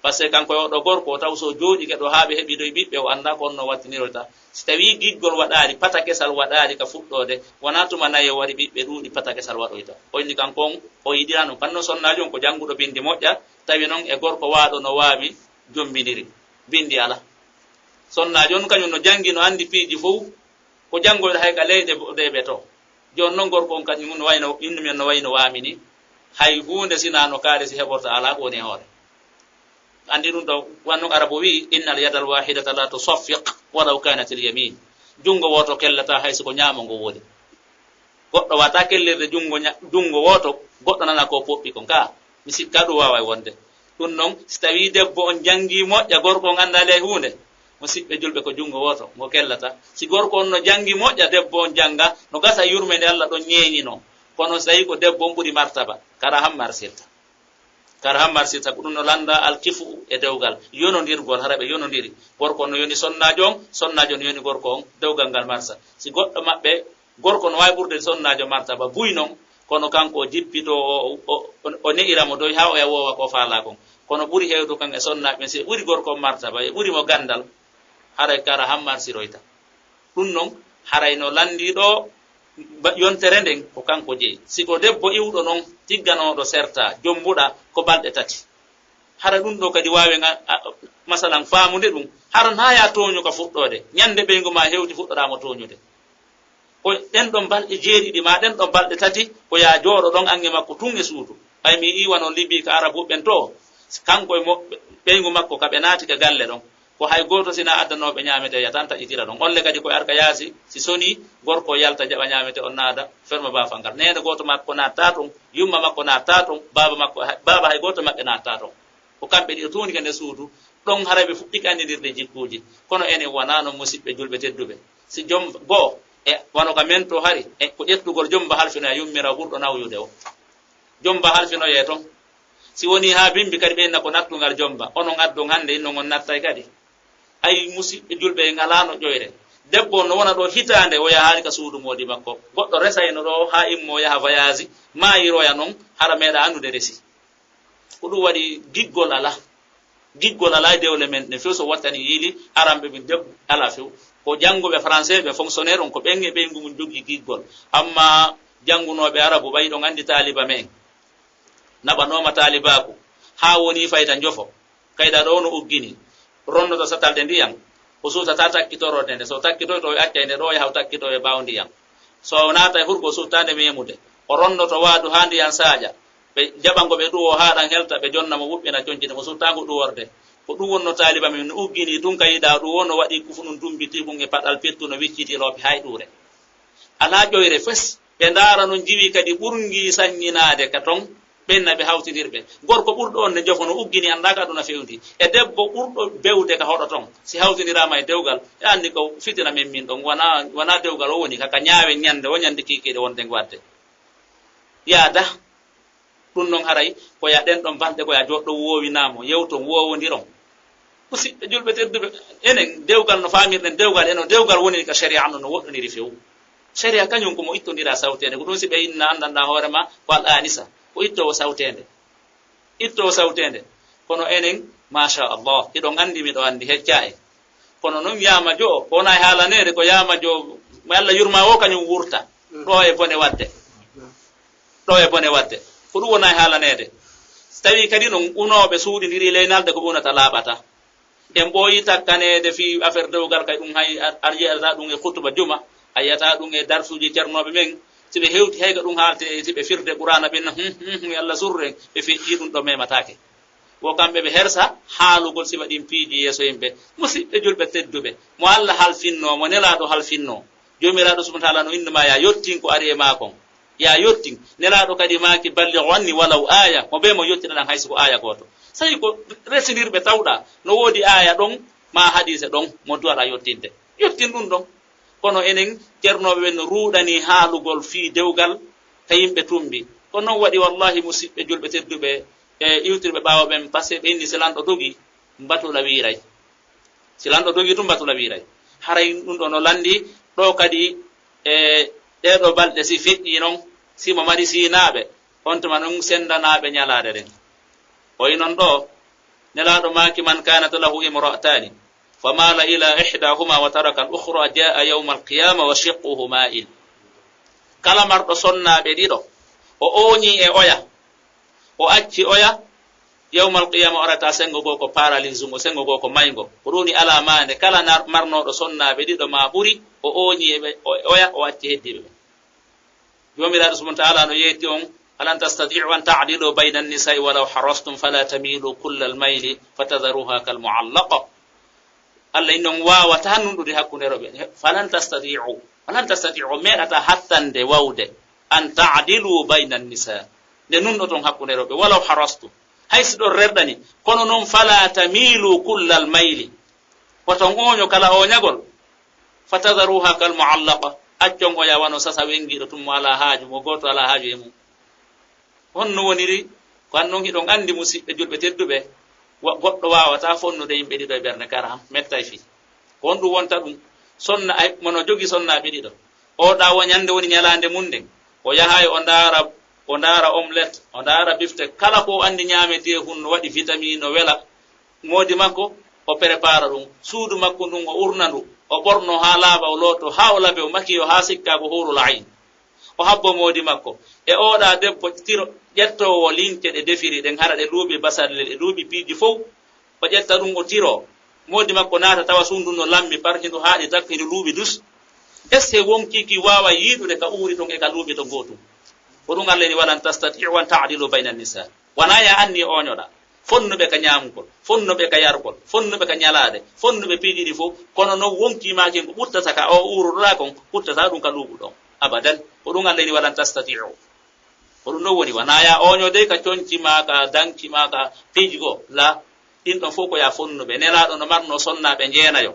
Parce que kanko e oɗo gorko, o taw so jooɗike ɗo haa ɓe heɓi doy ɓiɓɓe, o annda ko onno wattinirota. Si tawi giggol waɗaali, pata kesal waɗaali ka fuɗɗoode, wona tuma nayi o waɗi ɓiɓɓe ɗuuɗi pata kesal waɗoyta. O inni kanko on, o yiɗira non. Kanno sonnaajo on ko jannguɗo bindi moƴƴa, tawi non e gorko waaɗo no waawi jombindiri. Bindi ala. Sonnaajo on kañum no janngi, no anndi piiji fow. Ko janngoyɗo hay ka leyɗe bo-, ɗe ɓe to. Jooni non gorko on kañum no wayno, innde men no wayno waamini. Hay huunde sinaa no kaalisi heɓorta alaa ko woni e hoore. Anndi ɗum ɗo, wanno Arabu wi'i, "Innal yadal wahidata la tusaffiq walaw kanatil yamin." Junngo wooto kellata hay si ko ñaamo ngo woni. Goɗɗo wata kellirde junngo ña-, junngo wooto, goɗɗo nana ko poɓɓi kon ka. Mi sikka ɗum waaway wonde. Ɗum non, si tawii debbo on janngi moƴƴa, gorko on anndaali hay huunde, musiɓɓe julɓe ko junngo wooto ngo kellata. Si gorko on no janngi moƴƴa, debbo on jannga, no gasa yurmeende Allah ɗon ñeeñino. Kono si tawii ko debbo on ɓuri martaba, kara han marsirta. Kara han marsirta, ko ɗum no lannda alkifu e dewgal, yonondirgol, hara ɓe yonondiri. Gorko on no yoni sonnaajo on, sonnaajo on no yoni gorko on, dewgal ngal marsa. Si goɗɗo maɓɓe Gorko no waawi ɓurde sonnaajo martaba buy non, kono kanko o jippitoo, o, o, o, o ne'ira mo doy haa oya woowa ko faalaa kon. Kono ɓuri heewde kan e sonnaaɓe ɓen, si ɓe ɓuri gorko on martaba, ɓe ɓuri mo ganndal, haray kara hammarsiroyta. Ɗum non, haray no lanndii ɗoo ba-, yontere nden ko kanko jeyi. Si ko debbo iwɗo non, tigganooɗo serta, jombuɗa ko balɗe tati. Hara ɗum ɗoo kadi waawen a, a, masalan, faamude ɗum. Hara naa yaa tooñu ka fuɗɗoode. Ñande ɓeyngu maa hewti fuɗɗoraa mo tooñude. Ko ɗen ɗon balɗe jeeɗiɗi maa ɗen ɗon balɗe tati, ko yaa jooɗo ɗon annge makko tun e suudu. Ɓay mi iwa non Libi ka Arabu ɓen to, kanko e mo, ɓeyngu makko ka ɓe naati ka galle ɗon. Ko hay gooto si na addanooɓe ñaametee ya tan taƴitira ɗon. Olle kadi ko arka yaasi, si soni, gorko yalta jaɓa ñaametee on naada, ferma baafal ngal. Neene gooto makko naattaa ton, yumma makko naattaa ton, baaba makko, baaba hay gooto maɓɓe naattaa ton. Ko kamɓe ɗiɗo tuuni ka nder suudu, ɗon haray ɓe fuɗɗike anndidirde jikkuuji. Kono enen wanaa non musiɓɓe julɓe tedduɓe. Si jom goo, e wano ka men to hari, e ko ƴettugol jomba halfino e yummira ɓurɗo nawyude o. Jomba halfinoyee ton. Si wonii haa bimbi kadi ɓe inna ko nattungal jomba. Onon addon hannde innon on nattay kadi. Ay musiɓɓe julɓe en alaa no ƴoyre. Debbo on no wona ɗo hitaande o yahaali ka suudu moodi makko. Goɗɗo resayno ɗo haa immo yaha voyage, maayiroya non, hara meeɗa anndude resi. Ko ɗum waɗi giggol alaa. Giggol alaa e dewle men ɗen few so wattani yiili aranɓe ɓe deb-, alaa few. Ko jannguɓe français ɓe fonctionnaire on ko ɓen e ɓeyngu mum jogii giggol. Amma janngunooɓe arabu ɓay ɗon anndi taaliba men. Naɓanooma taalibaaku haa woni fayda njofo. Kayda ɗo no uggini. Ronnoto satalde ndiyam. O suusataa takkitoroode nde. So takkitoyto o accay nde ɗo yaha o takkito e ɓaawo ndiyam. So o naata e hurgo o suuttaande meemude. O ronnoto waadu haa ndiyam saaƴa. Ɓe jaɓa ngo ɓe ɗuwo haa ɗan helta ɓe jonna mo wuɓɓina conci ɗe mo suuttaango ɗuworde. Ko ɗum wonno taaliba men no uggini tun ka yiɗaa ɗum wonno waɗi kufunun dumbitii kun e paɗal pettu no wicciti loope hay ɗuure. Alaa ƴoyre fes. Ɓe ndaara non jiwi kadi ɓurngi saññinaade ka ton, ɓen na ɓe hawtindirɓe. Gorko ɓurɗo on ne jofo no uggini anndaa ka aduna fewndi. E debbo ɓurɗo bewde ka hoɗo ton, si hawtindiraama e dewgal, e anndi ko fitina men min ɗon, wonaa, wonaa dewgal o woni ka, ka ñaawe ñande, o ñande kiikiiɗe wonde ngu waɗde. Yaada, ɗum non haray, ko ya ɗen ɗon balɗe, ko ya joɗɗo woowinaa mo, yewton, woowondiron. Musiɓɓe julɓe tedduɓe, enen dewgal no faamirɗen dewgal, eno dewgal woniri ka sharia no, no woɗɗoniri few. Sharia kañum ko mo ittondira sawteende, ko ɗum si ɓe inna anndanɗaa hoore ma ko al anisa, ko ittowo sawteende. Ittowo sawteende. Kono enen, machallah, hiɗon anndi miɗo anndi, hecca en. Kono non yaama jo, ko wona e haalaneede, ko yaama jo, mo Allah yurma o kañum wurta. Ɗo e bone waɗde. Ɗo e bone waɗde. Ko ɗum wona e haalaneede. Si tawii kadi non unooɓe suuɗindiri ley nalde ko unata laaɓata. En ɓooyi takkaneede fii affaire dewgal kay ɗum hay a, a yiyata ɗum e khutba juma, a yiyata ɗum e darsuuji cernooɓe men. Si ɓe hewti hay ko ɗum haalte, si ɓe firde Qur'aana ɓe na, hum, hum, hum, Allah surren, ɓe feƴƴi ɗum ɗo memataake. Wo kamɓe ɓe hersa haalugol sifa ɗin piiji yeeso yimɓe. Musiɓɓe julɓe tedduɓe, mo Allah halfinnoo, mo Nelaaɗo halfinnoo, Joomiraaɗo subhaanahu wa ta'aala no innu ma ya yottin ko ari e maa kon. Ya yottin. Nelaaɗo kadi maaki, "Ballighu anni walaw aaya." Mo bee mo yottina ɗan hay si ko aaya gooto. Sa'i ko resindirɓe tawɗa, no woodi aaya ɗon, maa hadiise ɗon, mo duwaɗa yottinde. Yottin ɗum ɗon. Kono enen, cernooɓe ɓen no ruuɗanii haalugol fii dewgal ka yimɓe tumbi. Ko non waɗi, wallaahi, musiɓɓe julɓe tedduɓe e iwtirɓe ɓaawo ɓen, parce que ɓe inni si lanɗo dogi, mbatula wiiray. Si lanɗo dogi tun, mbatula wiiray. Haray ɗum ɗo no lanndi ɗo kadi e ɗee ɗoo balɗe, si feƴƴii non, si mo mari siinaaɓe, on tuma non senndanaaɓe ñalaade ɗen. O yi non ɗo, Nelaaɗo maaki, "Man kanat lahu imra'atani, famala ila ihdahuma wa taraka al-ukhra, jaa yawma al-qiyama wa shiqquhu ma'il." Kala marɗo sonnaaɓe ɗiɗo, o ooñii e oya, o acci oya, yawmal qiyama o arata senngo goo ko paralysum, o senngo goo ko mayngo. Ko ɗum woni alaa maande, kala nar-, marnooɗo sonnaaɓe ɗiɗo maa ɓuri, o ooñii e ɓe, o, oya, o acci heddiiɓe ɓe. Joomiraaɗo subhanahu wa ta'ala no yeeti on, "Alam tastati'u an ta'dilu bayna an-nisa'i walaw harastum fala tamilu kulla al-mayli fatadharuha kal mu'allaqa." Allah innon waawata nunɗude hakkunde rewɓe. Falan tastati'u, falan tastati'u, meeɗata hattande wawde, an ta'dilu bayna an-nisa, nde nunɗoton hakkunde rewɓe, walaw harastum, hay si ɗon rerɗani, kono non fala tamilu kulla al-mayli, woton ooño kala ooñagol, fatadharuha kal mu'allaqa, accon oya wano sasa wengiiɗo tun mo alaa haaju, mo gooto alaa haaju e mum. Honno woniri? Ko an non hiɗon anndi, musiɓɓe julɓe tedduɓe, wa-, goɗɗo waawataa fonnude yimɓe ɗiɗo e ɓernde kara, mettay fii. Ko honɗum wonta ɗum? Sonna, ay, mo no jogii sonnaaɓe ɗiɗo. O ɗa wo ñande woni ñalaande mum nden. O yahay o ndaara, o ndaara omelette, o ndaara biftek, kala ko o anndi ñaametee hun no waɗi vitamine, no wela. Moodi makko, o prépara ɗum. Suudu makko ndun, o urna ndu, o ɓorno haa laaɓa, o looto haa o laɓe, o makiyo haa sikka ko huurul ayn. O habbo moodi makko. E oɗa debbo tiro, ƴettoowo lince ɗe defiri ɗen, hara ɗe luuɓi basalle, ɗe luuɓi piiji fow. O ƴetta ɗum, o tiro. Moodi makko naata, tawa suudu no lammi, par hindu haaɗi tak, hindu luuɓi dus. Est-ce que wonkii ki waawa yiiɗude ka uuri ton e ka luuɓi ton gootum? Ko ɗum Allah ni, "Walan tastati'u an ta'dilu bayna nisa." Wonaa ya anni ooñoɗa. Fonnuɓe ka ñaamugol, fonnuɓe ka yargol, fonnuɓe ka ñalaade, fonnuɓe piiji ɗi fow, kono non wonkii maa kin ko ɓuttata ka o uuruɗoɗaa kon, ɓuttata ɗum ka luuɓu ɗon. Abadan. Ko ɗum Allah ni, "Walan tastati'u." Ko ɗum ɗon woni, wonaa ya ooño dey ka conci maa, ka danki maa, ka piiji goo. La, ɗin ɗon fow ko ya fonnuɓe. Nelaaɗo no marno sonnaaɓe jeenayo.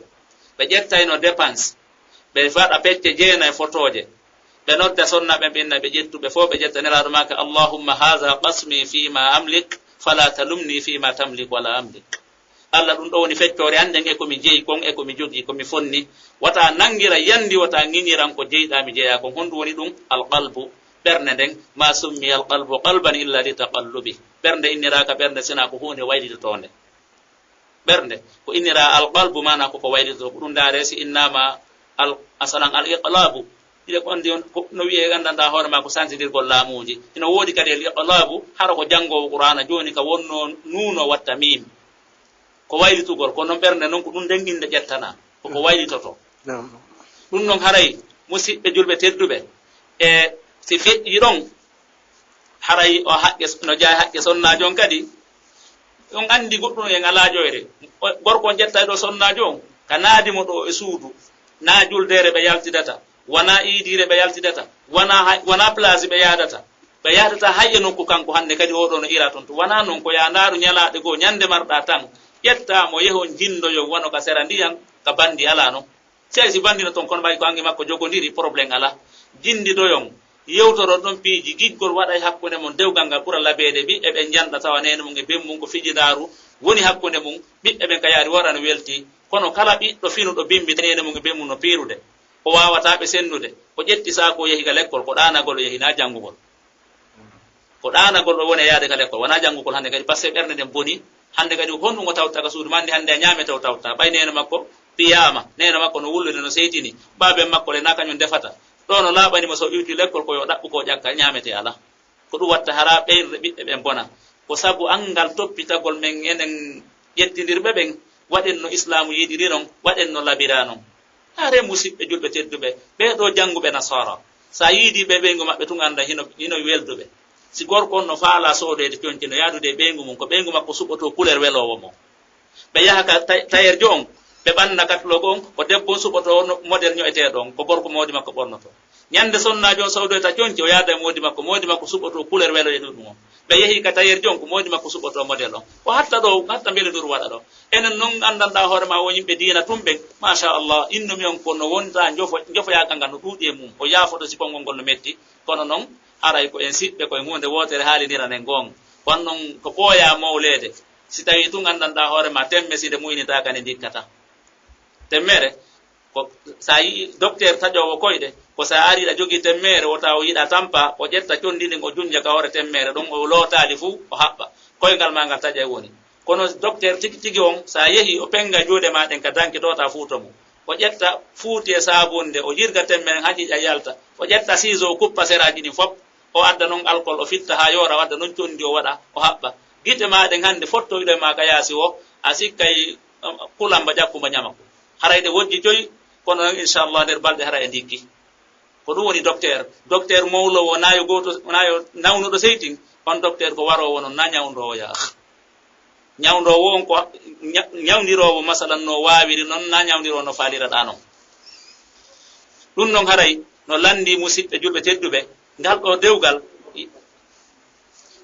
Ɓe ƴettayno dépense. Ɓe waɗa pecce jeenay fotooje. Ɓe nodda sonnaaɓe ɓen, ɓe inna, ɓe ƴettu ɓe fow, ɓe ƴetta. Nelaaɗo maaka, "Allahumma haza qasmi fima amlik, fala talumni fima tamlik wala amlik." Allah, ɗum ɗo woni feccoore an nden, e ko mi jeyi kon, e ko mi jogii, ko mi fonni. Wata nangira yandi, wata ŋiñiran ko jeyɗaa mi jeyaa kon. Honɗum woni ɗum? Alqalbu, ɓernde nden. Ma summiya alqalbu qalban illa li taqallubi. Ɓernde inniraaka ɓernde sinaa ko huunde waylitotoonde. Ɓernde ko innira alqalbu, maana ko ko waylitoto. Ko ɗum ndaare si innama al-, asalan al iqlabu. Ɓiɗe ko anndi on, ko no wi'e, gandanta hoore ma ko santidirgol laamuuji. Ina woodi kadi al iqlabu, hara ko janngoowo Qur'aana jooni ka wonno nuuno watta miim. Ko waylitugol, ko non ɓernde non, ko ɗum nden innde ƴettana. Ko ko waylitoto. Naam. Ɗum non haray, musiɓɓe julɓe tedduɓe, e si feƴƴi ɗon, haray o haqqe, no jeyaa haqqe sonnaajo on kadi. On anndi goɗɗum en alaa ƴoyre. O, gorko on ƴettay ɗo sonnaajo on, ka naadi mo ɗo e suudu, na juldeere ɓe yaltidata, wona iidiire ɓe yaltidata, wona hay, wona place ɓe yaadata. Ɓe yaadata hay e nokku kanko hannde kadi oɗo no ira ton to. Wona non ko ya ndaaru ñalaaɗe goo ñande marɗa tan, ƴetta mo yehon jinndoyon wano ka sera ndiyan, ka banndi alaa non. Sey si banndino ton, kono ɓay ko ange makko jogondiri, problème alaa. Jinndidoyon, yewtoron ɗon piiji, giggol waɗay hakkunde mon, dewgal ngal ɓura labeede. Ɓiɓɓe ɓen njannda tawa neene mum e ben mum ko fijindaaru woni hakkunde mum. Ɓiɓɓe ɓen ka yaari wora no welti, kono kala ɓiɗɗo finuɗo bimbi neene mum e ben mum no piirude. O waawataa ɓe senndude. O ƴetti saako o yehi ka lekkol, ko ɗaanagol o yehi, naa janngugol. Ko ɗaanagol o woni e yaade ka lekkol, wonaa janngugol hannde kadi, parce que ɓernde nden boni. Hannde kadi honɗum o tawta ka suudu ma, anndi hannde a ñaamete o tawta. Ɓay neene makko piyaama, neene makko no wullude, no seytini, baaben makko le na kañum defata. Ɗo no laaɓani mo so iwti lekkol ko yo ɗaɓɓu ko ƴakka, ñaamete alaa. Ko ɗum watta hara ɓeynirɗe ɓiɓɓe ɓen bona. Ko sabu anngal toppitagol men enen ƴettindirɓe ɓen, waɗen no Islaamu yiɗiri non, waɗen no labira non. Hare musiɓɓe julɓe tedduɓe, ɓee ɗoo jannguɓe nasaara, sa yiidi ɓe ɓeyngu maɓɓe tun, annda hino, hino welduɓe. Si gorko on no faala soodoyde conci, no yaadude e ɓeyngu mum, ko ɓeyngu makko suɓotoo couleur weloowo mo. Ɓe yaha ka tay-, tayeerjo on, ɓe ɓanna kataloog on, ko debbo on suɓotoo no-, model ño'eteeɗo on, ko gorko moodi makko ɓornotoo. Ñande sonnaajo on sawdoyta conci, o yaada e moodi makko, moodi makko suɓoto couleur weloye ɗuɗɗum on. Ɓe yehi ka tailleur jon, ko moodi makko suɓoto model on. O hatta ɗo, hatta mbele ndur waɗa ɗo. Enen non anndanɗaa hoore ma wo yimɓe diina tum ɓen. Machallah, innumi on ko no wonta njofo-, njofoyaagal ngal no ɗuuɗi e mum. O yaafoto si konngol ngol no metti. Kono non, haray ko en siɓɓe, ko en huunde wootere haaliniran en goonga. Kono non ko ɓooyaa mawleede. Si tawii tun anndanɗaa hoore ma temme si nde muynitaaka nde ndikkata. Temmere, ko sa yi'i docteur taƴoowo koyɗe, ko sa ari a jogii temmere, wota o yiɗa tampa, o ƴetta condi ndin o junja ka hoore temmere ɗon, o lootaali fuu, o haɓɓa. Koyngal ma ngal taƴa e woni. Kono docteur tigi tigi on, sa yehi o penga juuɗe ma ɗen ka danki tota fuuto mo. O ƴetta fuuti e saabunde, o jirga temmere haƴiƴa yalta. O ƴetta siiso o kuppa seraaji ɗin fop. O adda non alkol, o fitta haa yoora, o adda non condi o waɗa, o haɓɓa. Gite ma ɗen hande fottoyɗo e ma ka yaasi o, a sikkay, um, kulamba ƴakkumba ñama ko. Haray ɗe wojji joyi, kono non inchallah nder balɗe haray e ndiggi. Ko ɗum woni docteur. Docteur mawlowo, na yo gooto, na yo nawnuɗo seytin, on docteur ko waroowo non, na ñawndoowo yaa. Ñawndoowo on ko ña-, ñawndiroowo masalan no waawiri non, na ñawndiroowo no faaliraɗaa non. Ɗum non haray no lanndi musiɓɓe julɓe tedduɓe, ngal ɗo dewgal,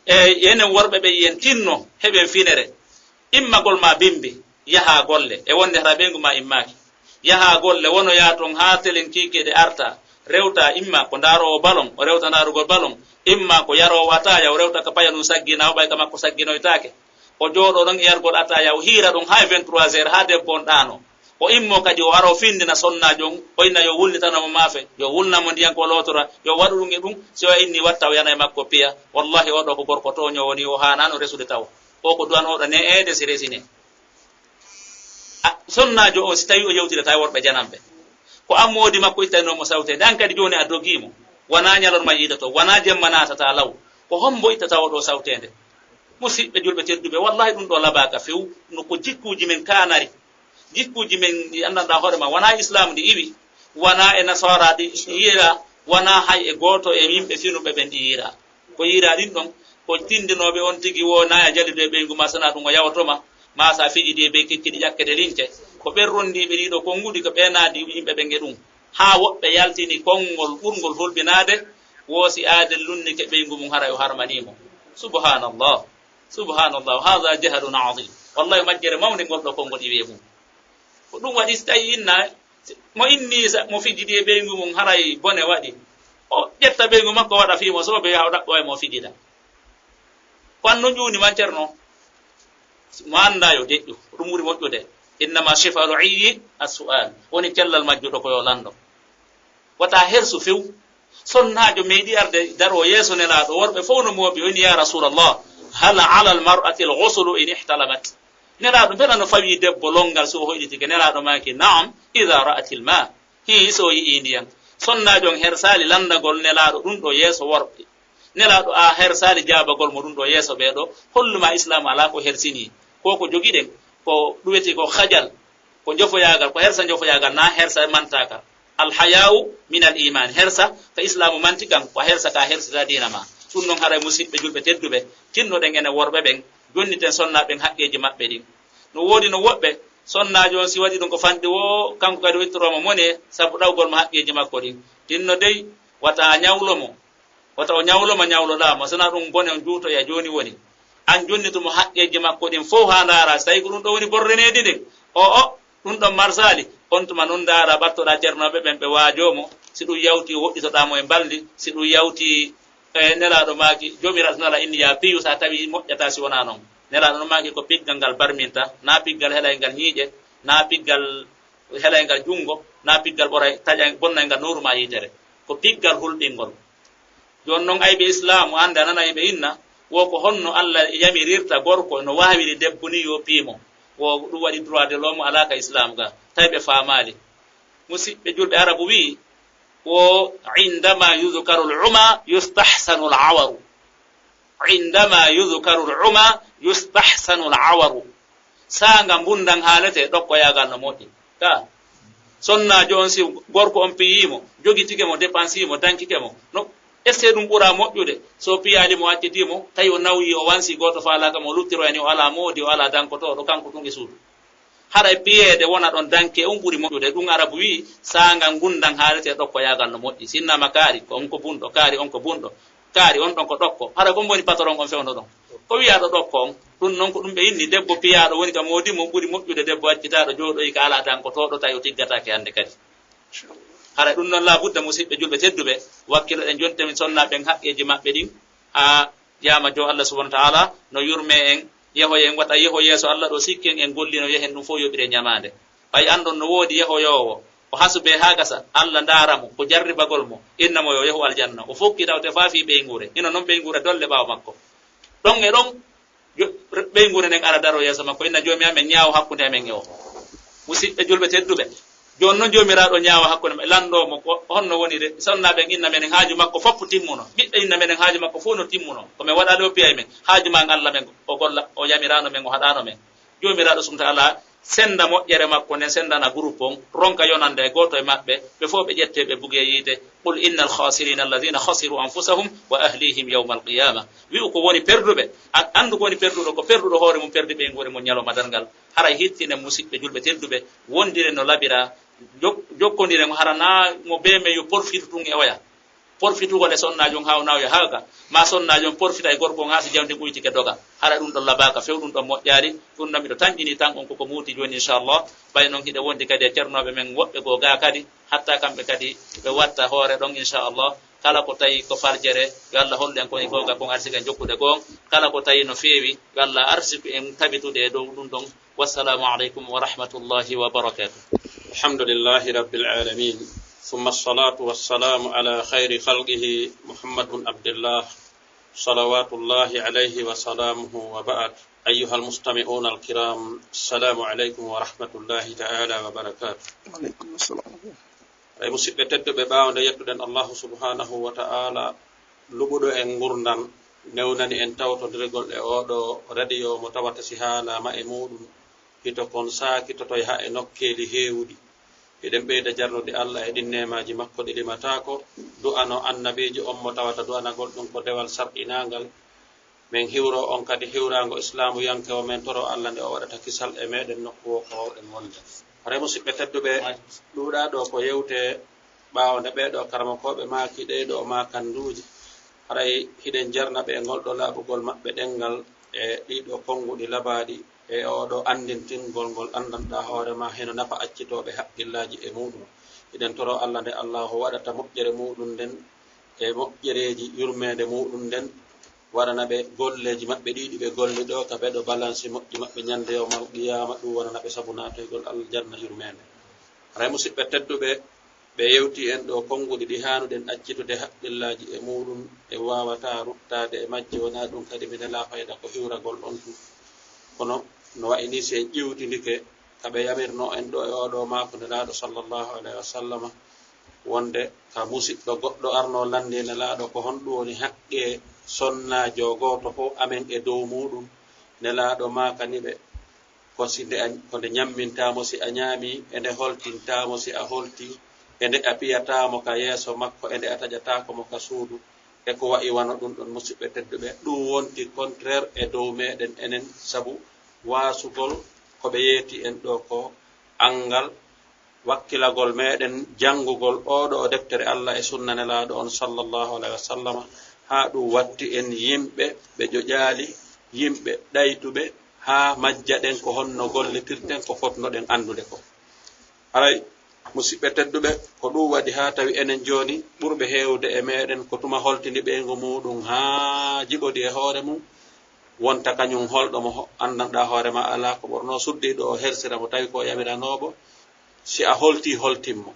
e, enen worɓe ɓe yen tinno heɓen finere, immagol ma bimbi, yaha golle, e wonde hara ɓeyngu ma immaaki. Yaha golle, wono yaa ton haa telenkiike ɗe arta, rewta imma ko ndaaroowo balon, o rewta ndaarugol balon, imma ko yaroowo ataaya, o rewta ka payanun saggina, o ɓay ka makko sagginoytaake. O jooɗo ɗon e yargol ataaya, o hiira ɗon haa e vingt-trois heures, haa debbo on ɗaano. O immo kadi, o ara o findina sonnaajo on, o inna yo wulnitano mo maafe, yo wulna mo ndiyan ko lootora, yo waɗu ɗum e ɗum. Si o inni watta, o yana e makko piya. Wallahi, oo ɗoo ko gorko tooñoowo ni, o haanaano resude taw. O ko duwanooɗo ne'eede si resine. A, sonnaajo on, si tawi o yewtidata e worɓe jananɓe, ko an moodi makko ittanoo mo sawteende, an kadi jooni a dogii mo. Wanaa ñalorma yiidoto, wanaa jemma naatata law. Ko hombo ittata oo ɗoo sawteende? Musiɓɓe julɓe tedduɓe, wallahi ɗum ɗoo labaaka few, no ko jikkuuji men kaanari. Jikkuuji men ɗi anndanɗaa hoore ma, wanaa Islaam ɗi iwi, wanaa e Nasaara ɗi yiira, wanaa hay e gooto e yimɓe finuɓe ɓen ɗi yiira. Ko yiira ɗin ɗon, ko tindinooɓe on tigi wo naaya jalidu e ɓeyngu ma, sana ɗum o yawoto ma, ma sa fijidi e bey kikkiɗi ƴakkete lince. Ko ɓen rondiiɓe ɗiɗo konnguɗi, ko ɓe naadi yimɓe ɓen e ɗum. Haa woɓɓe yaltini konngol ɓurngol hulɓinaade, wo si aadel lunnike ɓeyngu mum, haray o harmanii mo. Subhanallah. Subhanallah. Haza jahlun azim. Wallahi, majjere mawnde ngol ɗoo konngol iwi e mum. Ko ɗum waɗi, si tawi inna, mo inni sa-, mo fijidi e ɓeyngu mum, haray bone waɗi. O ƴetta ɓeyngu makko, waɗa fii mo soobe, yaha o ɗaɓɓo e mo fijida. Ko an no ƴuuni ma, Ceerno? Mo anndaa yo deƴƴu, ko ɗum ɓuri moƴƴude. Innama shifa'ul ayyi as-su'al. Woni cellal majjuɗo ko yo lanndo. Wata hersu few. Sonnaajo meeɗi arde daroo yeeso Nelaaɗo, worɓe fow no mooɓi, o inni, "Ya Rasulallah, hal alal mar'ati al-ghuslu in ihtalamat?" Nelaaɗo, mbela no fawii debbo lonngal si o hoyɗitike? Nelaaɗo maaki, "Na'am, idha ra'atil ma." Hii, so o yi'ii ndiyan. Sonnaajo on hersaali lanndagol Nelaaɗo ɗum ɗo yeeso worɓe. Nelaaɗo a hersaali jaabagol mo ɗum ɗo yeeso ɓee ɗo, hollu ma Islaamu alaa ko hersinii. Ko ko jogiɗen, ko ɗum wiyetee ko khajal, ko njofoyaagal, ko hersa njofoyaagal, naa hersa mantaaka. Al haya'u min al iman, hersa ka Islaamu manti kan, ko hersa ka hersita diina ma. Ɗum non haray musiɓɓe julɓe tedduɓe, tinnoɗen enen worɓe ɓen, jonniten sonnaaɓe ɓen haqqeeji maɓɓe ɗin. No woodi no woɓɓe, sonnaajo on si waɗi ɗum ko fanɗi woo, kanko kadi o ittorooma mone sabu ɗawgol mo haqqeeji makko ɗin. Tinno dey, wata a ñawlo mo, wata o ñawlo ma ñawloɗaa mo, sana ɗum bone on juutoya jooni woni. An jonnitu mo haqqeeji makko ɗin fow haa ndaara, si tawi ko ɗum ɗo woni borreneedi ndin. O, o, ɗum ɗon marsaali, on tuma non ndaara, ɓattoɗaa ceernooɓe ɓen, ɓe waajoo mo. Si ɗum yawti, woɗɗitoɗaa mo e mbalndi. Si ɗum yawti, e Nelaaɗo maaki, Joomiraaɗo Nelaaɗo inni, "Yaa piyu, so a tawi moƴƴataa si wonaa non." Nelaaɗo no maaki ko piggal ngal barminta, naa piggal heɗay ngal ñiiƴe, naa piggal heɗay ngal junngo, naa piggal ɓoray taƴay, bonnay ngal nooru maa yiitere. Ko piggal hulɓingol. Jooni non ayɓe Islaamu, annde a nanay ɓe inna, wo ko honno Alla yamirirta gorko no waawiri debbo ni yo piimo. Wo ɗum waɗi droit de l'homme alaa ka Islaamu ga, tawi ɓe faamaali. Musiɓɓe julɓe, Arabu wi'i, wo, "Indama yuzkaru al-uma yustahsanu al-awaru." "Indama yuzkaru al-uma yustahsanu al-awaru." Saanga mbundan haalete, ɗokkoyaagal no moƴƴi. Ka sonnaajo on, si gorko on piyii mo, jogitike mo, dépensii mo, dankike mo, no esse ɗum ɓura moƴƴude. So piyaali mo, acciti mo, tawi o nawyi, o wansi, gooto faalaaka mo, o luttiroyani, o alaa moodi, o alaa dankotooɗo, kanko tun e suudu. Haray piyeede wona ɗon danke on ɓuri moƴƴude. Ɗum Arabu wi'i, saangal ngundan haalete ɗokkoyaagal no moƴƴi. Sinnama kaari, ko on ko bunɗo, kaari on ko bunɗo, kaari on ɗon ko ɗokko. Haray kon woni patron on fewndo ɗon. Ko wiyaaɗo ɗokko on, ɗum non ko ɗum ɓe inni, debbo piyaaɗo woni ka moodi mo ɓuri moƴƴude debbo accitaaɗo jooɗoyi ka alaa dankotooɗo tawi o tiggataake hannde kadi. Haray ɗum non laabudda musiɓɓe julɓe tedduɓe, wakkiloɗen jonte min sonnaaɓe ɓen haqqeeji maɓɓe ɗin, haa yaama jo Allah subhanahu wa ta'ala no yurme en, yehoye en wata yeho yeeso Allah ɗo sikken en gollino yehen ɗum fof yoɓire ñamaande. Ɓay anndon no woodi yehoyoowo, o hasubee haa gasa, Allah ndaara mo, ko jarribagol mo, inna mo yo yehu aljanna. O fokki tawte faa fii ɓeynguure. Hino non ɓeynguure dolle ɓaawo makko. Ɗon e ɗon, yo-, ɓeynguure nden ara daro yeeso makko, inna Joomi amen, ñaawo hakkunde amen e o. Musiɓɓe julɓe tedduɓe, jooni non Joomiraaɗo ñaawa hakkunde men, lanndoo mo, ko honno woni de? Sonnaaɓe en inna menen haaju makko fof timmuno. Ɓiɓɓe inna menen haaju makko fof no timmuno. Ko men waɗaali o piyay men. Haaju maa Allah men, o golla, o yamiraano men, o haɗaano men. Joomiraaɗo subhanahu wa ta'ala sennda moƴƴere makko nden, senndana groupe on, ronka yonande e gooto e maɓɓe, ɓe fof ɓe ƴettee ɓe bugee yiite. Qul innal khasirina alladhina khasiru anfusahum wa ahlihim yawmal qiyama. Wi'u ko woni perduɓe, a-, anndu ko woni perduɗo, ko perduɗo hoore mum, perdi ɓeynguure mum ñalawma darngal. Haray hittinen musiɓɓe julɓe tedduɓe, wondiren no labira, jok-, jokkondiren, hara naa mo bee men yo porfitu tun e oya. Porfitugol e sonnaajo on haa o nawoya haaga, maa sonnaajo on porfita e gorko on haa si jawdi ɓuytike doga. Hara ɗum ɗon labaaka few, ɗum ɗon moƴƴaali, ɗum ɗon miɗo tanƴini tan on koko muuti jooni, inchallah. Ɓay non hiɗe wondi kadi e cernooɓe men woɓɓe goo gaa kadi, hatta kamɓe kadi ɓe watta hoore ɗon, inchallah. Kala ko tawi ko farjere, yo Allah hollu en koni googa kon arsike en jokkude goo. Kala ko tawi no feewi, yo Allah arsiku en tabitude e dow ɗum ɗon. والسلام عليكم ورحمة الله وبركاته. الحمد لله رب العالمين، ثم الصلاة والسلام على خير خلقه محمد بن عبد الله، صلوات الله عليه وسلامه وبعد. أيها المستمعون الكرام، السلام عليكم ورحمة الله تعالى وبركاته. Wa aleykum salam. Ey musiɓɓe tedduɓe, ɓaawo nde yettuɗen Allahu subhanahu wa ta'ala, luɓuɗo en ngurndan, newnani en tawtondirgol e oɗo radio mo tawata si haalaama e muɗum, hito kon saakitotoy haa e nokkeeli heewuɗi. Eɗen ɓeyda jarnude Allah e ɗin neemaaji makko ɗi limataako, du'ano annabiijo on mo tawata du'anagol ɗum ko dewal sarɗinaangal. Men hiwro on kadi hiwraango islaamu yankewo, men toro Allah nde o waɗata kisal e meɗen nokku wo ko wawɗen wonde. Haray musiɓɓe tedduɓe, ɗuuɗa ɗo ko yewte ɓaawo nde ɓeeɗo karamokooɓe maaki ɗee ɗo maakanduuji. Haray hiɗen jarna ɓe e ngol ɗo laaɓugol maɓɓe ɗengal e ɗiɗo konnguɗi labaaɗi e oɗo anndintingol ngol anndanɗa hoore ma hino nafa accitooɓe haqqillaaji e muɗum. Hiɗen toro Allah nde Allahu waɗata moƴƴere muɗum nden e moƴƴereeji yurmeende muɗum nden, waɗana ɓe golleeji maɓɓe ɗiɗi ɓe golli ɗo ka beɗo balansi moƴƴi maɓɓe ñande yawmal qiyaama, ɗum wonana ɓe sabu naatoygol aljanna yurmeende. Haray musiɓɓe tedduɓe, ɓe yewti en ɗo konnguɗi ɗi haanuɗen accitude haqqillaaji e muɗum, en waawataa ruttaade e majji, wonaa ɗum kadi mi nelaa fayda ko hiwragol on tun. Kono no wayi ni si en ƴiwtindike ka ɓe yamirnoo en ɗo e oo ɗoo maako Nelaaɗo sallallahu alayhi wa sallama, wonde ka musiɗɗo goɗɗo arnoo lanndii Nelaaɗo ko honɗum woni haqqe sonnaajo gooto fof amen e dow muɗum. Nelaaɗo maakani ɓe, ko si nde a, ko nde ñammintaa mo si a ñaami, e nde holtintaa mo si a holti, e nde a piyataa mo ka yeeso makko, e nde a taƴataako mo ka suudu, e ko wayi wano ɗum ɗon, musiɓɓe tedduɓe. Ɗum wonti contraire e dow meɗen enen, sabu waasugol ko ɓe yeeti en ɗo ko anngal, wakkilagol meɗen janngugol oo ɗo o deftere Allah e sunna Nelaaɗo on sallallahu alayhi wa sallama, haa ɗum watti en yimɓe ɓe ƴoƴaali, yimɓe ɗaytuɓe, haa majjaɗen ko honno gollitirten ko fotnoɗen anndude ko. Haray, musiɓɓe tedduɓe, ko ɗum waɗi haa tawi enen jooni ɓurɓe heewde e meɗen ko tuma holtini ɓeyngu muɗum haa jiɓodi e hoore mum, wonta kañum holɗo mo ho-, anndanɗaa hoore ma alaa ko ɓornoo suddiiɗo o hersira mo tawi ko o yamiranooɓo, si a holtii, holtin mo.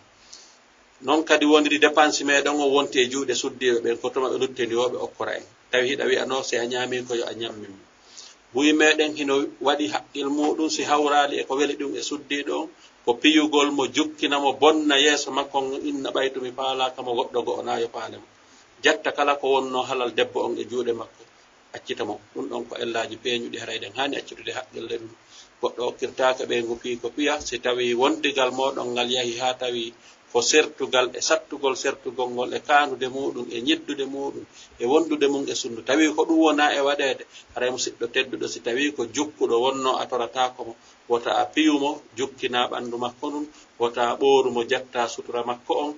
Non kadi woniri dépense meɗen o wonti e juuɗe suddiiɓe ɓen, ko tuma ɓe luttini o ɓe okkora en. Tawi hiɗa wi'anoo si a ñaamii ko yo a ñammin mo. Buy meɗen hino waɗi haqqil muɗum si hawraali e ko weli ɗum e suddiiɗo on, ko piyugol mo, jukkina mo, bonna yeeso makko on, inna ɓay to mi faalaaka mo goɗɗo go'o naa yo faale mo. Jatta kala ko wonnoo halal debbo on e juuɗe makko, accita mo. Ɗum ɗon ko ellaaji peeñuɗi, haray ɗen haani accitude haqqille ɗum. Goɗɗo okkirtaake ɓeyngu fii ko piya, si tawii wondigal mooɗon ngal yahi haa tawii ko sertugal e sattugol sertugol ngol e kaandude muuɗum e ñiddude muuɗum e wondude mum e sunndu. Tawi ko ɗum wonaa e waɗeede, haray musiɗɗo tedduɗo, si tawi ko jukkuɗo wonnoo a torataako mo, wota a piyu mo, jukkinaa ɓanndu makko ndun, wota a ɓooru mo, jattaa sutura makko on,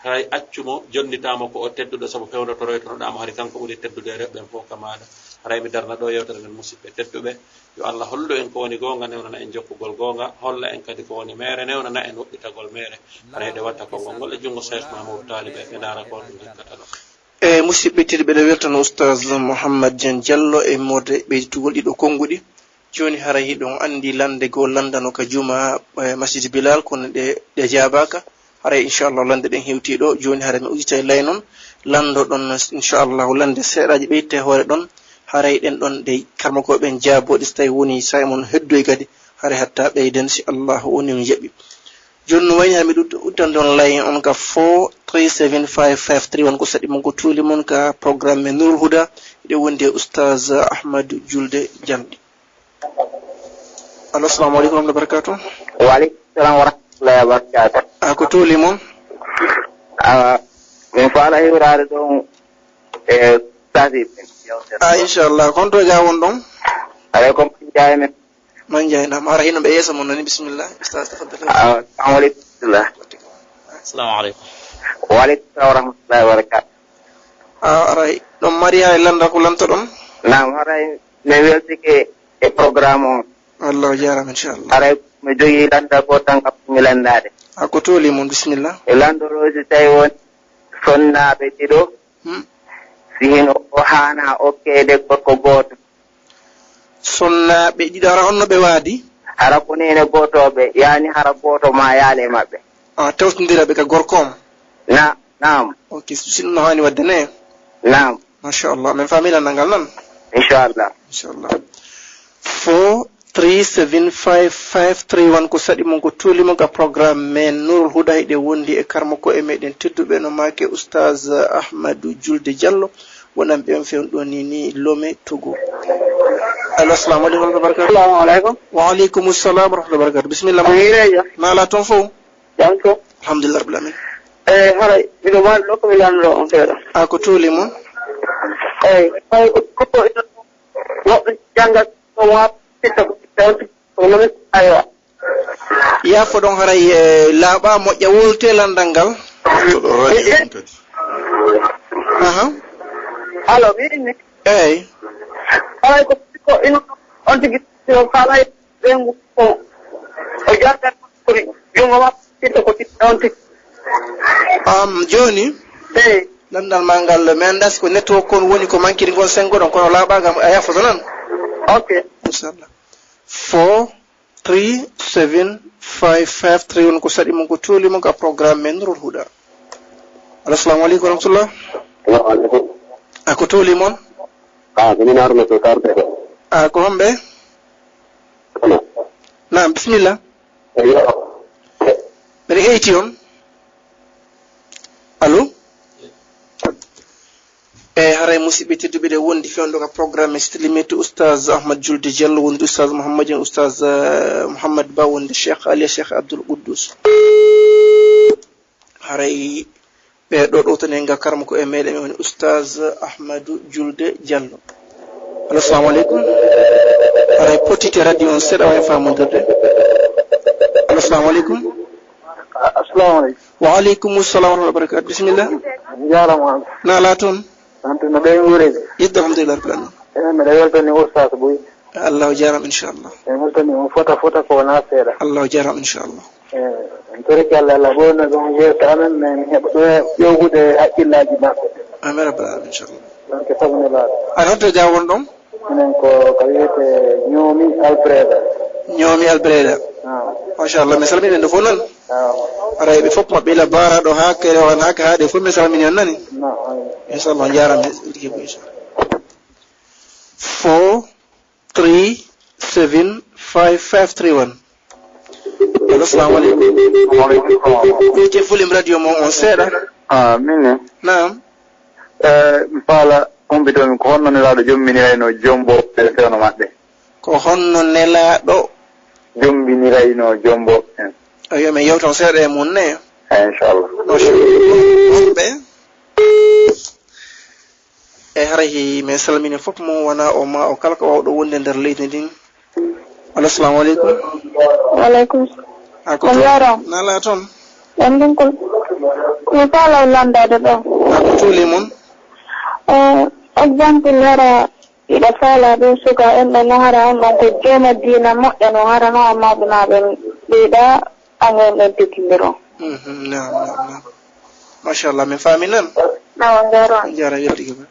haray accu mo, jonnitaa mo ko o tedduɗo, sabu fewndo toroytonoɗaa mo, hari kanko ɓuri teddude e rewɓe ɓen fof ka maaɗa. Haray mi darna ɗo yewtere nden, musiɓɓe tedduɓe. Yo Allah hollu en ko woni goonga, newnana en jokkugol goonga, holla en kadi ko woni meere, newnana en woɗɗitagol meere. Haray ɗe watta konngol ngol e junngo Cheikh Mahmoud Talibé, ɓe ndaara ko ɗum hikkata ɗo. E musiɓɓe tedduɓe, ɓeɗo weltano Oustaz Mouhammad Dieng Diallo e morde ɓeyditugol ɗiɗo konnguɗi. Jooni haray hiɗon anndi lande goo landano ka juma, e Masjid Bilal, kono ɗe, ɗe jaabaaka. Haray inchallahu lande ɗen hewti ɗo. Jooni haray mi udditay lay non. Lando ɗon inchallahu lande seeɗaaji ɓeyte hoore ɗon. Haray ɗen ɗon ɗe karmakooɓe ɓen jaabooɗe, so tawi woni saa'i mon heddoy kadi. Haray hatta ɓeyden si Allahu woni on jaɓi. Jooni no wayni hami ɗut-, udditande on lay on ka four three seven five five three one, ko saɗi mon ko tuuli mon ka programme men Nurul Huda. Hiɗen wondi e Oustaz Ahmadou Julde Diallo. Allo, assalamu aleykum wa rahmatullahi wa barakatuh. Wa aleykum salam wa rahmatullahi wa barakatuh. A ko tuuli mon? A, min faala hiwraade ɗon e Oustaz Ibrahim. A, inchallah. Kon to ga won ɗon? Aleykum jaay men. Man jaay nam. Ara hino ɓe yeeso mon nani. Bismillah. Oustaz, tafaddal. A, assalamu aleykum. Assalamu aleykum. Wa aleykum salam wa rahmatullahi wa barakatuh. A, aray. Ɗon mari hay landa ko lanto ɗon? Naam, haray mi weltike e programme on. Wallahu jarama, inchallah. Haray mi jogii landa ko tan mi landaade. A ko tooli mon, bismillah. E lando ɗo si tawi won sonnaaɓe ɗiɗo, hmm, si hino o haana okkeede gorko gooto. Sonnaaɓe ɗiɗo, hara honno ɓe waadi? Hara ko neene gootooɓe, yaani hara gooto ma yaale maɓɓe. A, tawtindira ɓe ka gorko on? Na, naam. Ok, si ɗum no haani wadde ne? Naam. Machallah, min faami lannal ngal nan? Inchallah. Inchallah. Four three seven five five three one, ko saɗi mon, ko tuuli mon ka programme men Nurul Huda, hiɗe wondi e karmako e meɗen tedduɓe no maake Oustaz Ahmadou Julde Diallo, wonan ɓe on fewndo ni, ni Lome, Togo. Allo, assalamu aleykum wa rahmatullahi wa barakatuh. Assalamu aleykum. Wa aleykum salam wa rahmatullahi wa barakatuh. Bismillah. On hiireejo? Naala toon fof? Jam to? Alhamdulillah rabbil alamin. Eyi, haray, miɗo mari ɗo ko mi lanndoo on seeɗa. A ko tuuli mon? Eyi, hay ko, ko ina woɓɓe janngat ko waɗa sitta ko sitta on tigi, ko noon, aywa. Yaafo ɗon haray, e, laaɓa, moƴƴa, wowlte lanndal ngal. Toɗo radio on kadi. Aha. Allo, mi inni. Eyi. Haray ko, ko ina on tigi, si o faalay ɓeyngu ko o jaggat ko junngo makko, sitta ko sitta on tigi. Am, jooni? Eyi. Lanndal ma ngal, mi anndaa si ko network kon woni ko mankiri ngon senngo ɗon, kono laaɓa ngam a yaafoto nan. Ok. Inchallah. Four three seven five five three one, ko saɗi mon, ko tuuli mon ka programme men Nurul Huda. Allo, assalamu aleykum wa rahmatullah. Wa aleykum. A ko tuuli mon? A, ko min Haruna Sow Tarde ko. A ko homɓe? Kono. Naam, bismillah. Eyo. Mbeɗa heyti on. Allo? E haray musiɓɓe tedduɓe, ɗe wondi fewndo ka programme Sitlimeti Oustaz Ahmad Julde Diallo, wondi Oustaz Mouhamadin, Oustaz, eh, Mouhamad Ba, wondi Cheikh Ali, Cheikh Abdoul Quddus. Haray ɓe ɗo ɗowtani en ga karmako e meɗen, woni Oustaz Ahmadou Julde Diallo. Allo, assalamu aleykum. Haray pottite radio on seeɗa, wona famondirde. Allo, assalamu aleykum. Assalamu aleykum. Wa aleykum salam wa rahmatullahi wa barakatuh. Bismillah. Jarama. Naala toon? An toon no ɓeynguureeji? Yidde, alhamdulillah rabbil alamin. Eyi, mbeɗa weltani Oustaz Boy. Allahu jarama, inchallah. Eyi, mi weltani on fota fota ko wonaa seeɗa. Allahu jarama, inchallah. Eyi, en torike Allah, Allah ɓoyna ɗon yeeso amen, men heɓa ɗo ƴewgude hakkillaaji maɓɓe. Amin rabbal alamin, inchallah. Donc, sabu Nelaaɗo. Aɗa hoto ga won ɗon? Minen ko ka wiyete Ñoomi Albreda. Ñoomi Albreda. Ah. Machallah, mi salmini ɓe fof noon. Ah. Aray ɓe fof maɓɓe ila baaraɗo haa kere on haa ka haaɗe fof mi salmini on nani. Non, oui. Inchallah, on jarama. Four three seven five five three one. Allo, assalamu aleykum. Wa aleykum salam. Ɓeyte volume radio mon on seeɗa. Ah, min ne? Naam. Eh, mi faala humpito min ko honno Nelaaɗo jommbinirayno jombo e fewndo maɓɓe? Ko honno Nelaaɗo jommbinirayno jombo en? Ayo, min yewtan seeɗa e mum ne. Eyi, inchallah. Machallah. Ɓe. E haray min salmini fof mo wona o ma o kala ko wawɗo wonde nder leydi ndin. Alo, assalamu aleykum. Waleykum. A ko On toon? Yaram. Nala toon. On ɗum ko mi faala lanndaade ɗo. A ko tuli mon? Eh, exemple hara iɗa faala ɗum suka en ɗo no hara on ɗon ko jooma diina moƴƴa no hara no amma ɓe ma ɓe ɓeyɗa ange on ɗon teddindiro. Mhm, naam, naam, naam. Machallah, min faami nan. Nawa ngaro. Jara yettude ba.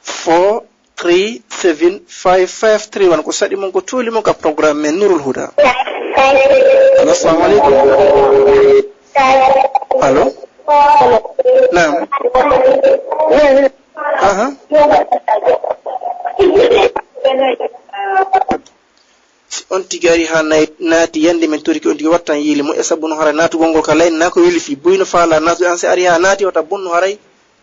Four three seven five five three one. Ko saɗi mon, ko tuuli mon ka programme men Nurul Huda. Alo, assalamu aleykum. Alo? Naam. Aha. Si on tigi ari ha nay-, naati yande min toriki on tigi wattan yiili moƴƴa, sabu no hara naatugol ngol ka line na ko weli fi buy no faala naatude an, si ari ha naati wata bonnu haray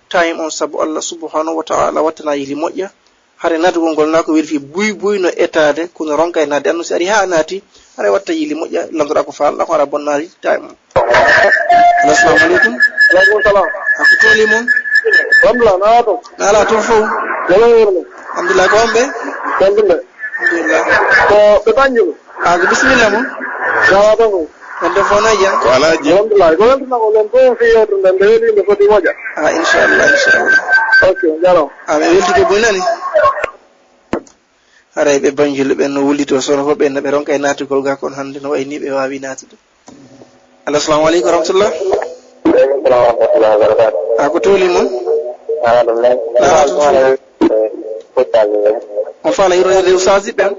time on, sabu Allah subhanahu wa ta'ala wattana yiili moƴƴa. Hare naatugol ngol na ko weli fi buy buy no etaade, kono ronka e naatde annu si ari ha naati, hare watta yiili moƴƴa, landoɗa ko faalɗa ko hara bonnaari time on. Alo, assalamu aleykum. Aleykum salam. A ko toli mon? Alhamdulillah, na wato? Na ala toon fof? Wala wala. Alhamdulillah, ko on ɓe? Alhamdulillah. Alhamdulillah. Ko ɓe Banjul? A ko bisimilla mon? Na wato ko? On ɗo fof na jam? Ko alaaji. Alhamdulillah. Ko weltana ko len fof fi yewtude nde weli nde foti moƴa. A, inchallah, inchallah. Ok, jaram. A, mi weltike boy nani? Haray ɓe Banjul ɓen no wullito sono fof ɓen no ɓe ronka e naatugol ga kon hannde no wayni ɓe waawi naatude. Alo, assalamu aleykum wa rahmatullah. Aleykum salam wa rahmatullahi wa barakatuh. A ko toli mon? Ala ɗum ne. Ala ɗum ne. Fotaji ɓe. On faala yiro rew saji ɓen?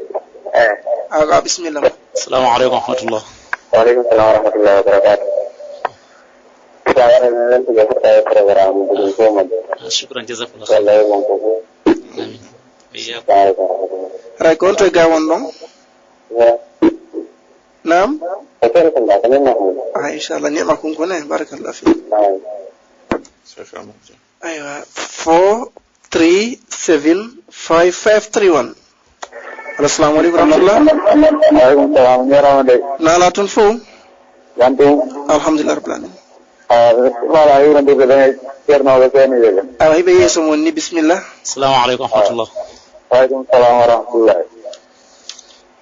Eh. A, a bisimilla ma. Assalamu aleykum wa rahmatullah. Wa aleykum salam wa rahmatullahi wa barakatuh. Sa waɗa mi weltude fof tawi programme ɗum fof majje. Ah, shukran, jazakallah khair. Wallahi mon ko fof. Amin. Iyyakum. Assalamu aleykum wa rahmatullah. Haray ko on to e ga won ɗon? Naam. Ko Seere Kunda, ko min Mahmoud. Ah, inchallah, ni'ma kun ko ne, barakallah fi. Naam. Aywa, four three seven five five three one. Alo, assalamu aleykum wa rahmatullah. Wa aleykum salam, jarama de. Nala tun fof? Jam tun. Alhamdulillah rabbil alamin. Ah, wala, yewtidde ɓe Ceerno ɓe Seeni ɓe. Awa, hiɓe yeeso mon ni, bismillah. Assalamu aleykum wa rahmatullah. Wa aleykum salam wa rahmatullah.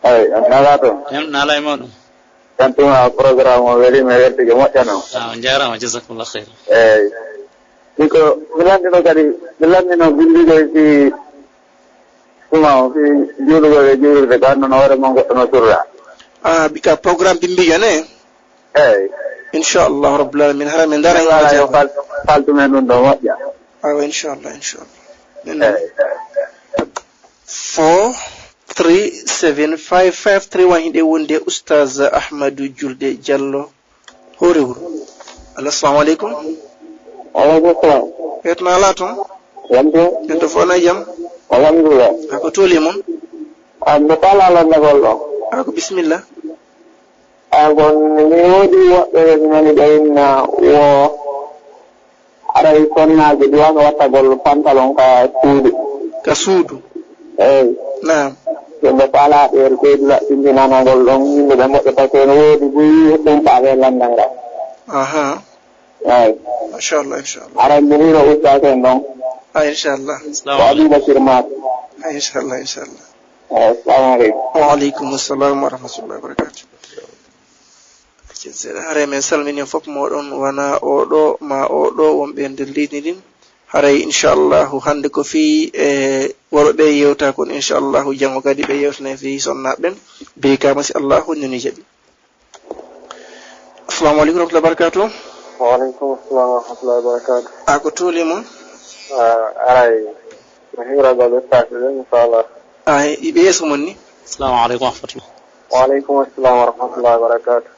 Ay, nala to? Em, nala e mawɗum. Tan tuma programme o weli, mi weltike moƴƴa no. Ah, on jarama, jazakumullah khair. Eyyi. Ɗum ko mi lanndino kadi, mi lanndino binndugol fi tuma o, fi juulugol e juulirde, ko anndano hoore mon goɗɗo no surra. Ah, bi-, ka programme Bimbijo ne? Eyyi. Inchallah rabbil alamin, hara min dara. Wala yo fal-, faltu men ɗum ɗo moƴƴa. Awa, inchallah, inchallah. Min eyyi. Four three seven five five three one, hiɗe wonde Oustaz Ahmadou Julde Diallo, hoore wuro. Alo, assalamu aleykum. Aleykum salam. Hetna ala toon? Jam tun? Min to fof na jam? Alhamdulillah. A ko toli mon? A, mbo faala lannagol ɗo. A ko bisimilla. A, bon, mi woodi woɓɓe ɓe mi nani ɓe inna wo Aray sonnaajo duwaaɗo wattagol pantalon ka suudu. Ka suudu? Eey. Naam. Ɓe mbo faalaa ɓe koydu laɓɓintinanagol ɗon yimɓe ɓe moƴƴo, par ce que no woodi buy ɗum faa ɓe lanndal ngal. Aha. Eey. Machallah, inchallah. Aray mbo wiro ustaas en ɗon. Ah, inchallah. Ko Abubakir Maak. Ah, inchallah, inchallah. Eey, assalamu aleykum. Wa aleykum assalam wa rahmatullahi wa barakatuh. Accen seeɗa. Haray min salmini fof moɗon, wona oɗo ma oɗo wonɓe e nder leydi ndin. Haray inchallahu hannde ko fii e worɓe ɓe yewta kon, inchallahu janngo kadi ɓe yewtanay fii sonnaaɓe ɓen. Biri kama si Allahu nani jaɓi. Assalamu aleykum wa rahmatullahi wa barakatuh. Wa aleykum assalam wa rahmatullahi wa barakatuh. A ko toli mon? Ah, aray. Mi hiwragol ustaas ɓe, inchallah. Ah, iɓe yeeso mon ni? Assalamu aleykum wa rahmatullah. Wa aleykum assalam wa rahmatullahi wa barakatuh.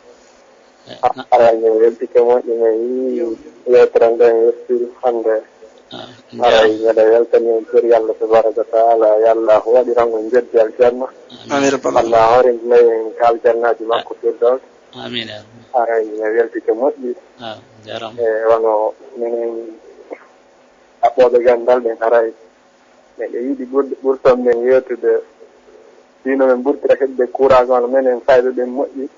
Eh, na- Aray, min weltike moƴƴi, min yii yewtere nden wettiri hannde. Ah, aray, njaaraama. Mbeɗa weltani on kadi Allah tabaraka wa taala, yo Allah waɗiran on njeddi aljanna. Amin rabbal alamin. Allah hawrindinay en ka aljannaaji makko firdaws. Amin, amin. Aray, mi weltike moƴƴi. Ah, njaaraama. E wano minen ɗaɓɓooɓe ganndal ɓen, aray, miɗo yiɗi ɓurɗo, ɓurton men yewtude, fii no men ɓurtira heɓde courant, kono menen fayɓe ɓen moƴƴi.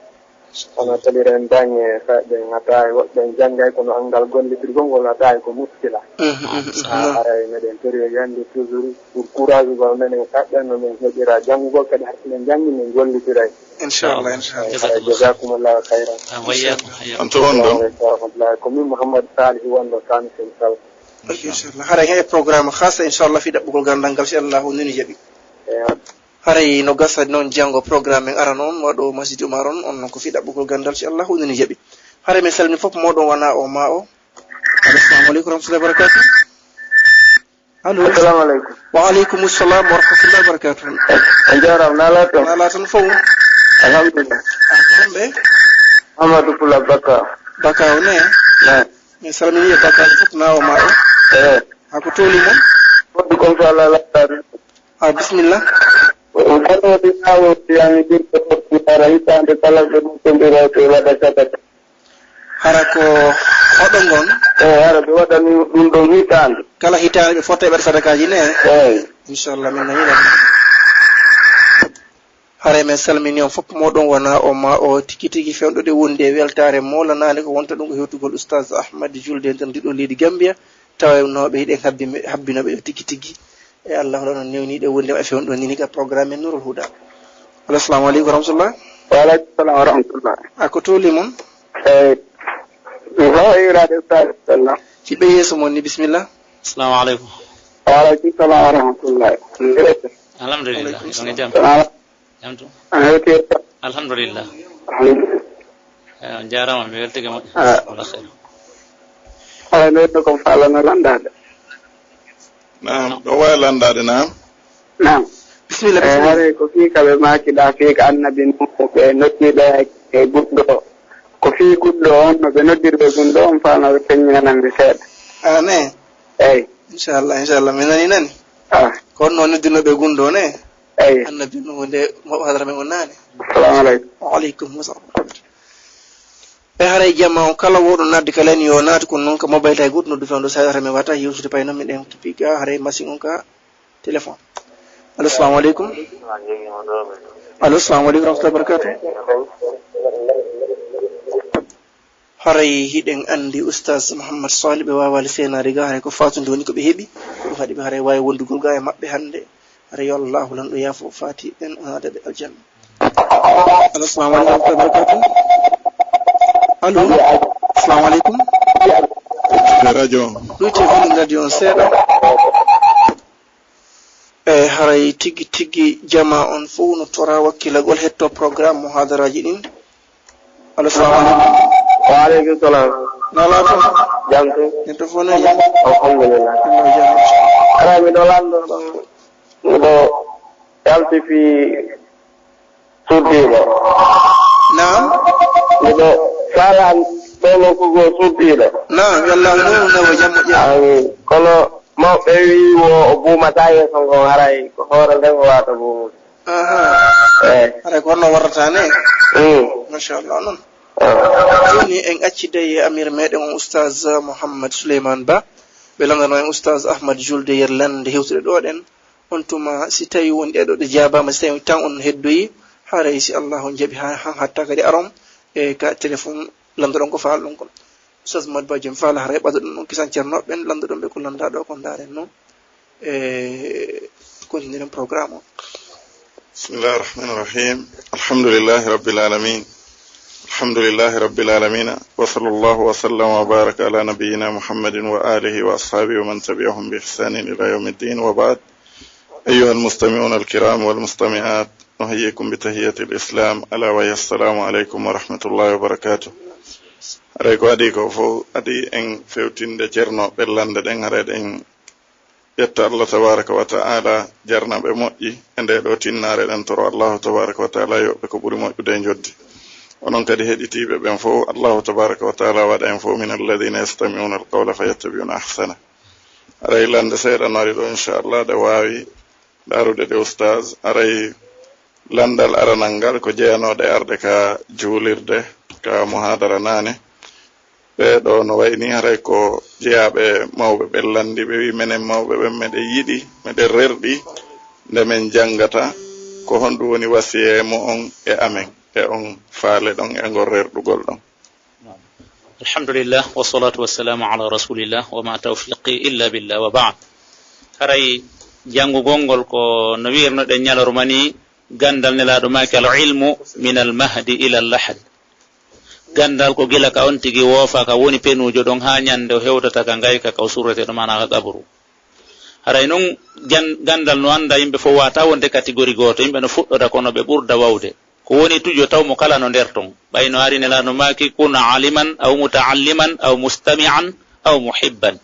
Kono tolire en dañe faɗɗen, hataa e woɓɓe en janngay, kono anngal gollitirgol ngol hataa e ko muskila. Mhm, mhm, mhm. Haray meɗen tori e yande toujours pour courage gol men e faɗɗen no men heɓira janngugol, kadi hakkille janngi men gollitiray. Inchallah, inchallah. Haray jazakumullahu khairan. Ah, wa iyyakum, hayyakum. Anto on ɗo? Assalamu aleykum wa rahmatullahi. Ko min Mouhammad Salih wonɗo Sami Sen Sawt. Ok, inchallah. Haray he programme khas, inchallah, fi ɗaɓɓugol gandal ngal, si Allahu nini jaɓi. Eyo. Haray no gasa noon, janngo programme men arano on, waɗo Masjid Umar on, on noon ko fi ɗaɓɓugol gandal, si Allahu nini jaɓi. Haray men salmini fof, moɗon wona o ma o. Assalamu aleykum wa rahmatullahi wa barakatuh. Allo. Assalamu aleykum. Wa aleykum salam wa rahmatullahi wa barakatuh. On jaaraama, na ala toon? Na ala toon fof. Alhamdulillah. A ko homɓe? Amadou Pula Baka. Baka o ne? Na. Min salmini e Baka fof, na o ma o. Eh. Ha ko toli mon? Fodde kon fa ala ala. A, bisimilla. Kono ɗi ñaawo yani ɗin ko fof ara hitaande kala ɓe ɗum tondirooɓe waɗa sadaka. Hara ko hoɗo ngon? Eyi, hara ɓe waɗani ɗum ɗon hitaande. Kala hitaande ɓe fotta e waɗa sadakaaji ne? Eyi. Inchallah, min nani ɗum. Haray men salmini on fof, moɗon wona o ma o tigi tigi fewndo ɗe wondi e weltaare moolanaande ko wonta ɗum ko hewtugol Oustaz Ahmad Julde e nder ndiɗo leydi Gambia. Tawa no ɓe hiɗen habbi-, habbino ɓe tigi tigi. E Allah hoɗo no newniɗe wonde e fewndo nini ka programme en Nurul Huda. Allo, assalamu aleykum wa rahmatullah. Wa aleykum salam wa rahmatullah. A ko toli mon? Eyi, mi fawa hiwraade Oustaz Sallam. Fiɓe yeeso mon ni, bisimilla. Assalamu aleykum. Wa aleykum salam wa rahmatullah. Alhamdulillah. Aleykum salam. Ko jam? Salam. Jam tun? A hewti? Alhamdulillah. Alhamdulillah. Eh, on jaaraama, mi weltike moƴƴa. Ah. Wala khairu. Oɗo neɗɗo ko faalano lanndaade. Naam, ɗo waawi lanndaade, naam. Naam. Bisimilla, eh, bisimilla. Haray ko fii ka ɓe maaki ɗaa fii ka Annabi Nuuhu, ɓe noddi ɓe e guddo. Ko fii guddo on, no ɓe noddiri ɓe guddo on, faa no ɓe feññinanammi seeɗa. Ah, ne? Eyi. Inchallah, inchallah. Mi nani, nani. Ah. Ko on no noddino ɓe guddo, ne? Eyi. Annabi Nuuhu nde mo hadara men on naane. Assalamu aleykum. Wa aleykum salam. E haray jama on kala woɗo nadde kala en yo naatu, kono noon ko mobile tay goto noddu fewndo sa haray mi wata yewtude pay noon miɗen piga haray machine on ka téléphone. Allo, assalamu aleykum. Allo, assalamu aleykum wa rahmatullahi wa barakatuh. Haray hiɗen anndi Oustaz Mouhammad Salih ɓe waawaali seenaade ga, haray ko faatude woni ko ɓe heɓi, ko ɗum haɗi ɓe haray waawi wondugol ga e maɓɓe hannde. Haray yo Allahu lanɗo yaafo faati en, o naada ɓe aljanna. Allo, assalamu aleykum wa rahmatullahi wa barakatuh. Allo, assalamu aleykum. E radio. Ɗuyte volume radio on seeɗa. Eyi, haray tigi tigi jama on fof no tora wakkilagol hetto programme muhadaraaji ɗin. Allo, salamu aleykum. Wa aleykum salam. No alaa toon? Jam tun? Min to fof no jam. Alhamdulillah. Alhamdulillah, jam. Haray miɗo lanndo ɗo, miɗo yalti fii suddiiɗo. Naam. Miɗo faalaa ɗo nokku goo suddiiɗo. Naam, yo Allahu newnu newoo jam moƴƴere. Amiin. Kono mawɓe wii wo o buumataa yeeso ngon, haray ko hoore nden o waawata buumude. Aha. Eyi. Haray ko honno warrata ne? Mm. Machallah noon. Ah. Jooni en accitay e amir meɗen on Oustaz Mouhammad Souleymane Ba. Ɓe lanndano en Oustaz Ahmad Julde Yerlande hewtude ɗo ɗen. On tuma, si tawi won ɗeɗo ɗe jaabaama, si tawi tan on heddoyi, haray si Allahu jaɓi, ha, ha, hatta kadi aron e ka téléphone, lanndoɗon ko faalɗon kon. Oustaz Mouhammad Ba, jom faala, haray ɓadoɗon on kisan ceerno ɓen, lanndoɗon ɓe ko lannda ɗo kon, ndaaren non. E, kontiniren programme o. بسم الله الرحمن الرحيم. الحمد لله رب العالمين. الحمد لله رب العالمين. وصلى الله وسلم وبارك على نبينا محمد وآله وأصحابه ومن تبعهم بإحسان إلى يوم الدين وبعد. أيها المستمعون الكرام والمستمعات، نحييكم بتحية الإسلام، ألا وهي السلام عليكم ورحمة الله وبركاته. Haray ko adii ko fof, adii en fewtinde ceerno ɓe lannde ɗen, haray ɗen ƴetta Allah tabaraka wa ta'ala jarna ɓe moƴƴi e nde ɗo tinnaare ɗen, toro Allahu tabaraka wa ta'ala yoɓɓe ko ɓuri moƴƴude e njoddi. Onon kadi heɗitiiɓe ɓen fof, Allahu tabaraka wa ta'ala waɗa en fof من الذين يستمعون القول فيتبعون أحسنه. Haray lannde seeɗa no ari ɗo, inchallah, ɗe waawi ndarude ɗe, Oustaz. Haray lanndal aranal ngal ko jeyanooɗe arde ka juulirde, ka muhadara naane. Ɓee ɗo no wayi ni haray ko jeyaaɓe mawɓe ɓen lanndi, ɓe wi, menen mawɓe ɓen, meɗen yiɗi, meɗen rerɗi nde men janngata, ko honɗum woni wasiyee mo'on e amen? e on faale ɗon, e ngol rerɗugol ɗon. Alhamdulillah, wassalatu wassalamu ala rasulillah, wa ma tawfiqi illa billah, wa ba'd. Haray janngugol ngol ko no wi'irnoɗen ñalorma ni, ganndal Nelaaɗo maaki, "Al ilmu min al mahdi ila al lahd." Ganndal ko gila ka on tigi woofa, ka woni penuujo ɗon, haa ñannde o hewtata ka ngayka, ka o surretee ɗo, maanaa ka qabru. Haray non jan-, ganndal no annda yimɓe fof, wata wonde catégorie gooto, yimɓe no fuɗɗoda kono ɓe ɓurda wawde. Ko woni tujo taw mo kala no nder ton. Ɓay no ari Nelaaɗo maaki, "Kun aliman aw mutaalliman aw mustami'an aw muhibban."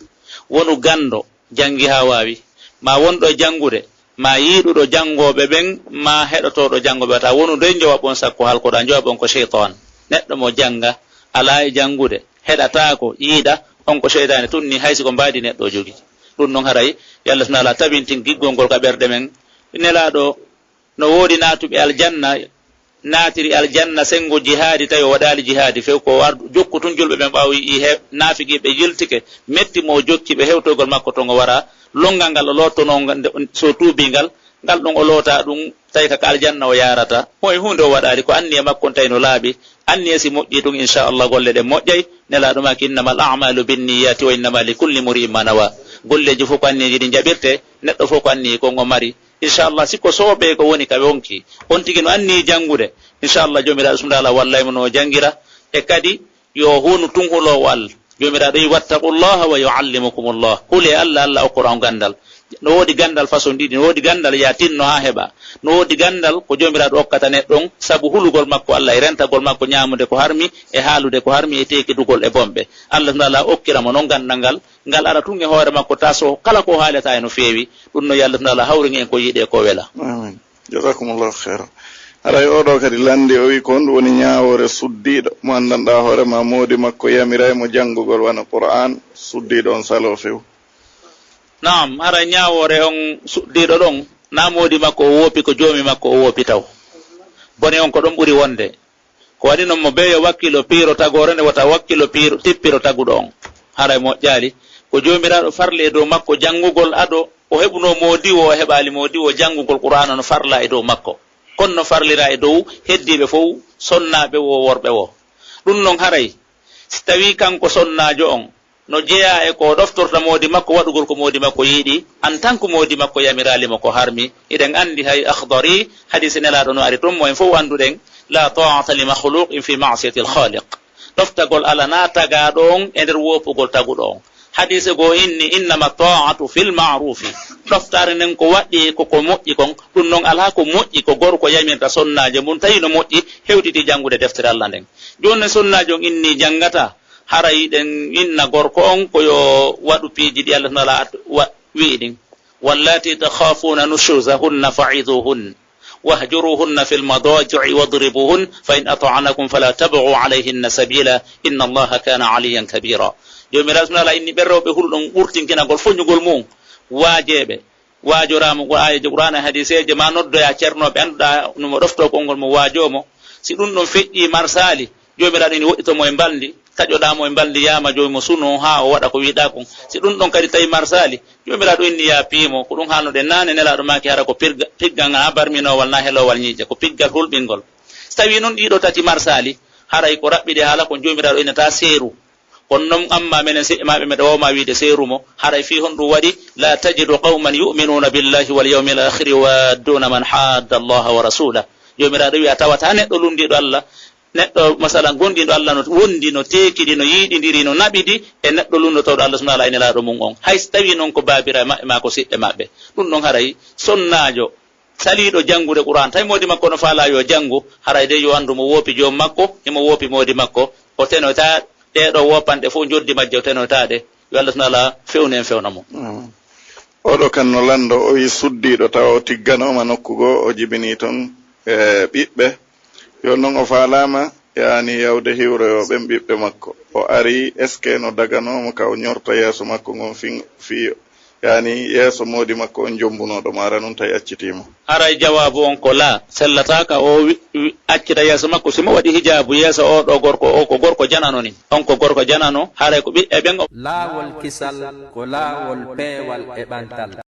Wonu ganndo, janngi haa waawi. Ma wonɗo e janngude, ma yiɗuɗo janngooɓe ɓen, ma heɗotooɗo janngooɓe. Wata wonu doy njowa ɓon sakko halkoɗa, njowa ɓon ko seytaan. Neɗɗo mo jannga, alaa e janngude, heɗataako, yiɗa, on ko seytaane tunni, hay si ko mbaadi neɗɗo o jogii. Ɗum non haray, yo Allah subhanahu wa ta'ala tabintin giggol ngol ka ɓerɗe men. Nelaaɗo no woodi naatuɓe aljanna, naatiri aljanna senngo jihaadi, tawi o waɗaali jihaadi few, ko ardu jokku tun julɓe ɓen ɓaawo yi'i he naafiqiiɓe yiltike, metti mo o jokki ɓe hewtoygol makko ton o wara, lonngal ngal o loottonoo nde, so tuubii ngal, ngal ɗon o loota ɗum, tawi ka, ka aljanna o yaarata. Mo e huunde o waɗaali, ko anniya makko on tawi no laaɓi, anniya si moƴƴii tun, inchallah, golle ɗen moƴƴay. Nelaaɗo maaki, "Innamal a'malu binniyati wa innama likulli mri'in ma nawa." Golleeji fof ko anniyeeji ɗi jaɓirte, neɗɗo fof ko anniyi kon o mari. Inchallah, si ko soobee ko woni ka wonki, on tigi no anniyi janngude, inchallah, Joomiraaɗo subhanahu wa ta'ala wallay mo no o janngira. E kadi, yo hunu tun huloowo Allah. Joomiraaɗo wi, "Wattaqullaha wa yuallimukumullah." Hulee Allah, Allah okkora on ganndal. No woodi ganndal façon ɗiɗi, no woodi ganndal ya tinno haa heɓa. No woodi ganndal ko Joomiraaɗo okkata neɗɗo on sabu hulugol makko Allah e rentagol makko ñaamude ko harmi, e haalude ko harmi, e teekidugol e bonɓe. Allah subhanahu wa ta'ala okkira mo non ganndal ngal, ngal ara tun e hoore makko, ta so kala ko haalata e no feewi. Ɗum no yo Allah subhanahu wa ta'ala hawrin en ko yiɗi e ko wela. Amin. Jazakumullahu khairan. Haray oɗo kadi lanndi, o wi ko honɗum woni ñaawoore suddiiɗo mo anndanɗaa hoore ma moodi makko yamiray mo janngugol wano Qur'aan, suddiiɗo on saloo few? Naam, haray ñaawoore on suddiiɗo ɗon, na moodi makko o woopi, ko joomi makko o woopi taw. Bone on ko ɗon ɓuri wonde. Ko waɗi non mo bee yo wakkilo piiro tagoore nde, wota wakkilo piiro, tippiro taguɗo on. Haray moƴƴaali. Ko Joomiraaɗo farli e dow makko janngugol ado o heɓunoo moodiwo, o heɓaali moodiwo, janngugol Qur'aana no farlaa e dow makko. Kono no farliraa e dow heddiiɓe fow, sonnaaɓe wo, worɓe wo. Ɗum non haray, si tawii kanko sonnaajo on, no jeyaa e ko ɗoftorta moodi makko, waɗugol ko moodi makko yiɗi, en tant que moodi makko yamiraali mo ko harmi. Hiɗen anndi hay Akhdari, hadiisi Nelaaɗo no ari tun, mo en fow annduɗen, "La ta'ata li makhluqin fi ma'siyatil khaliq." Ɗoftagol alanaa tagaaɗo on e nder woopugol taguɗo on. Hadiise goo inni, "Innama ta'atu fil ma'rufi." Ɗoftaare nden ko waɗi ko, ko moƴƴi kon, ɗum non alaa ko moƴƴi ko gorko yamirta sonnaajo mum, tawi no moƴƴi, hewtiti janngude deftere Allah nden. Jooni sonnaajo on inni janngata, haray ɗen inna gorko on ko yo waɗu piiji ɗi Allah subhanahu wa ta'ala wa-, wi'i ɗin. "Wallati takhafuna nushuzahunna fa'izuhunna, wahjuruhunna fil madaji'i wadribuhunna, fa in ata'anakum fala tabghu alayhinna sabila, inna Allaha kana aliyan kabira." Joomiraaɗo subhanahu wa ta'ala inni ɓen rewɓe hulɗon ɓurtinkinagol foñugol mum, waajeeɓe. Waajoraama ko aayeeje Qur'aana e hadiiseeje, ma noddoya ceernooɓe annduɗaa no mo ɗoftoo konngol mo, waajoo mo. Si ɗum ɗon feƴƴii marsaali, Joomiraaɗo ina woɗɗitoo mo e mbalndi, taƴoɗaa mo e mbalndi, yaama joomi mo suno haa o waɗa ko wiɗaa kon. Si ɗum ɗon kadi tawi marsaali, Joomiraaɗo inni ya pii mo. Ko ɗum haalnoɗen naane, Nelaaɗo maaki hara ko pirga-, piggal ngal haa barminoowal naa heloowal ñiiƴe, ko piggal hulɓingol. Si tawii noon ɗiɗo tati marsaali, haray ko raɓɓiɗe haala kon, Joomiraaɗo innataa seeru. Kono noon, amma menen seeɗa maɓɓe, meɗa wawma wiide seeru mo, haray fii honɗum waɗi? "La tajidu qawman yu'minuna billahi wal yawmil akhiri yuwadduna man hadda Allaha wa rasulah." Joomiraaɗo wi'i, a tawata neɗɗo lunndiiɗo Allah, neɗɗo, masalan, gonɗinɗo Allah no wondi, no teekidi, no yiiɗindiri, no naɓidi e neɗɗo lunndotooɗo Allah subhanahu wa ta'ala e Nelaaɗo mum on. Hay so tawii noon ko baabiraaɓe maɓɓe maa ko siɓɓe maɓɓe. Ɗum ɗon haray sonnaajo saliiɗo janngude Qur'aan, tawi moodi makko no faalaa yo janngu, haray de yo anndu mo woopi joom makko, himo woopi moodi makko, o tenoytaa ɗee ɗoo woopanɗe fof, njoddi majje o tenoytaa ɗe. Yo Allah subhanahu wa ta'ala fewnu en, fewna mo. Amin. Oɗo kan no lanndo, o wi suddiiɗo tawa o tigganooma nokku goo, o jibinii toon e ɓiɓɓe. Yo noon o faalaama, yaani, yawde hiwroyoo ɓen ɓiɓɓe makko. O ari, est-ce que no daganoo mo ka o ñorta yeeso makko ngon fin-, fii, yaani, yeeso moodi makko on jommbunooɗo mo, ara noon tawi accitii mo? Haray jawaabu on ko laa, sellataa ka o wi-, wi-, accita yeeso makko, si mo waɗi hijaabu yeeso oo ɗoo gorko, oo ko gorko janano ni. On ko gorko janano, haray ko ɓiɓɓe ɓen o. Laawol kisal ko laawol peewal e ɓantal.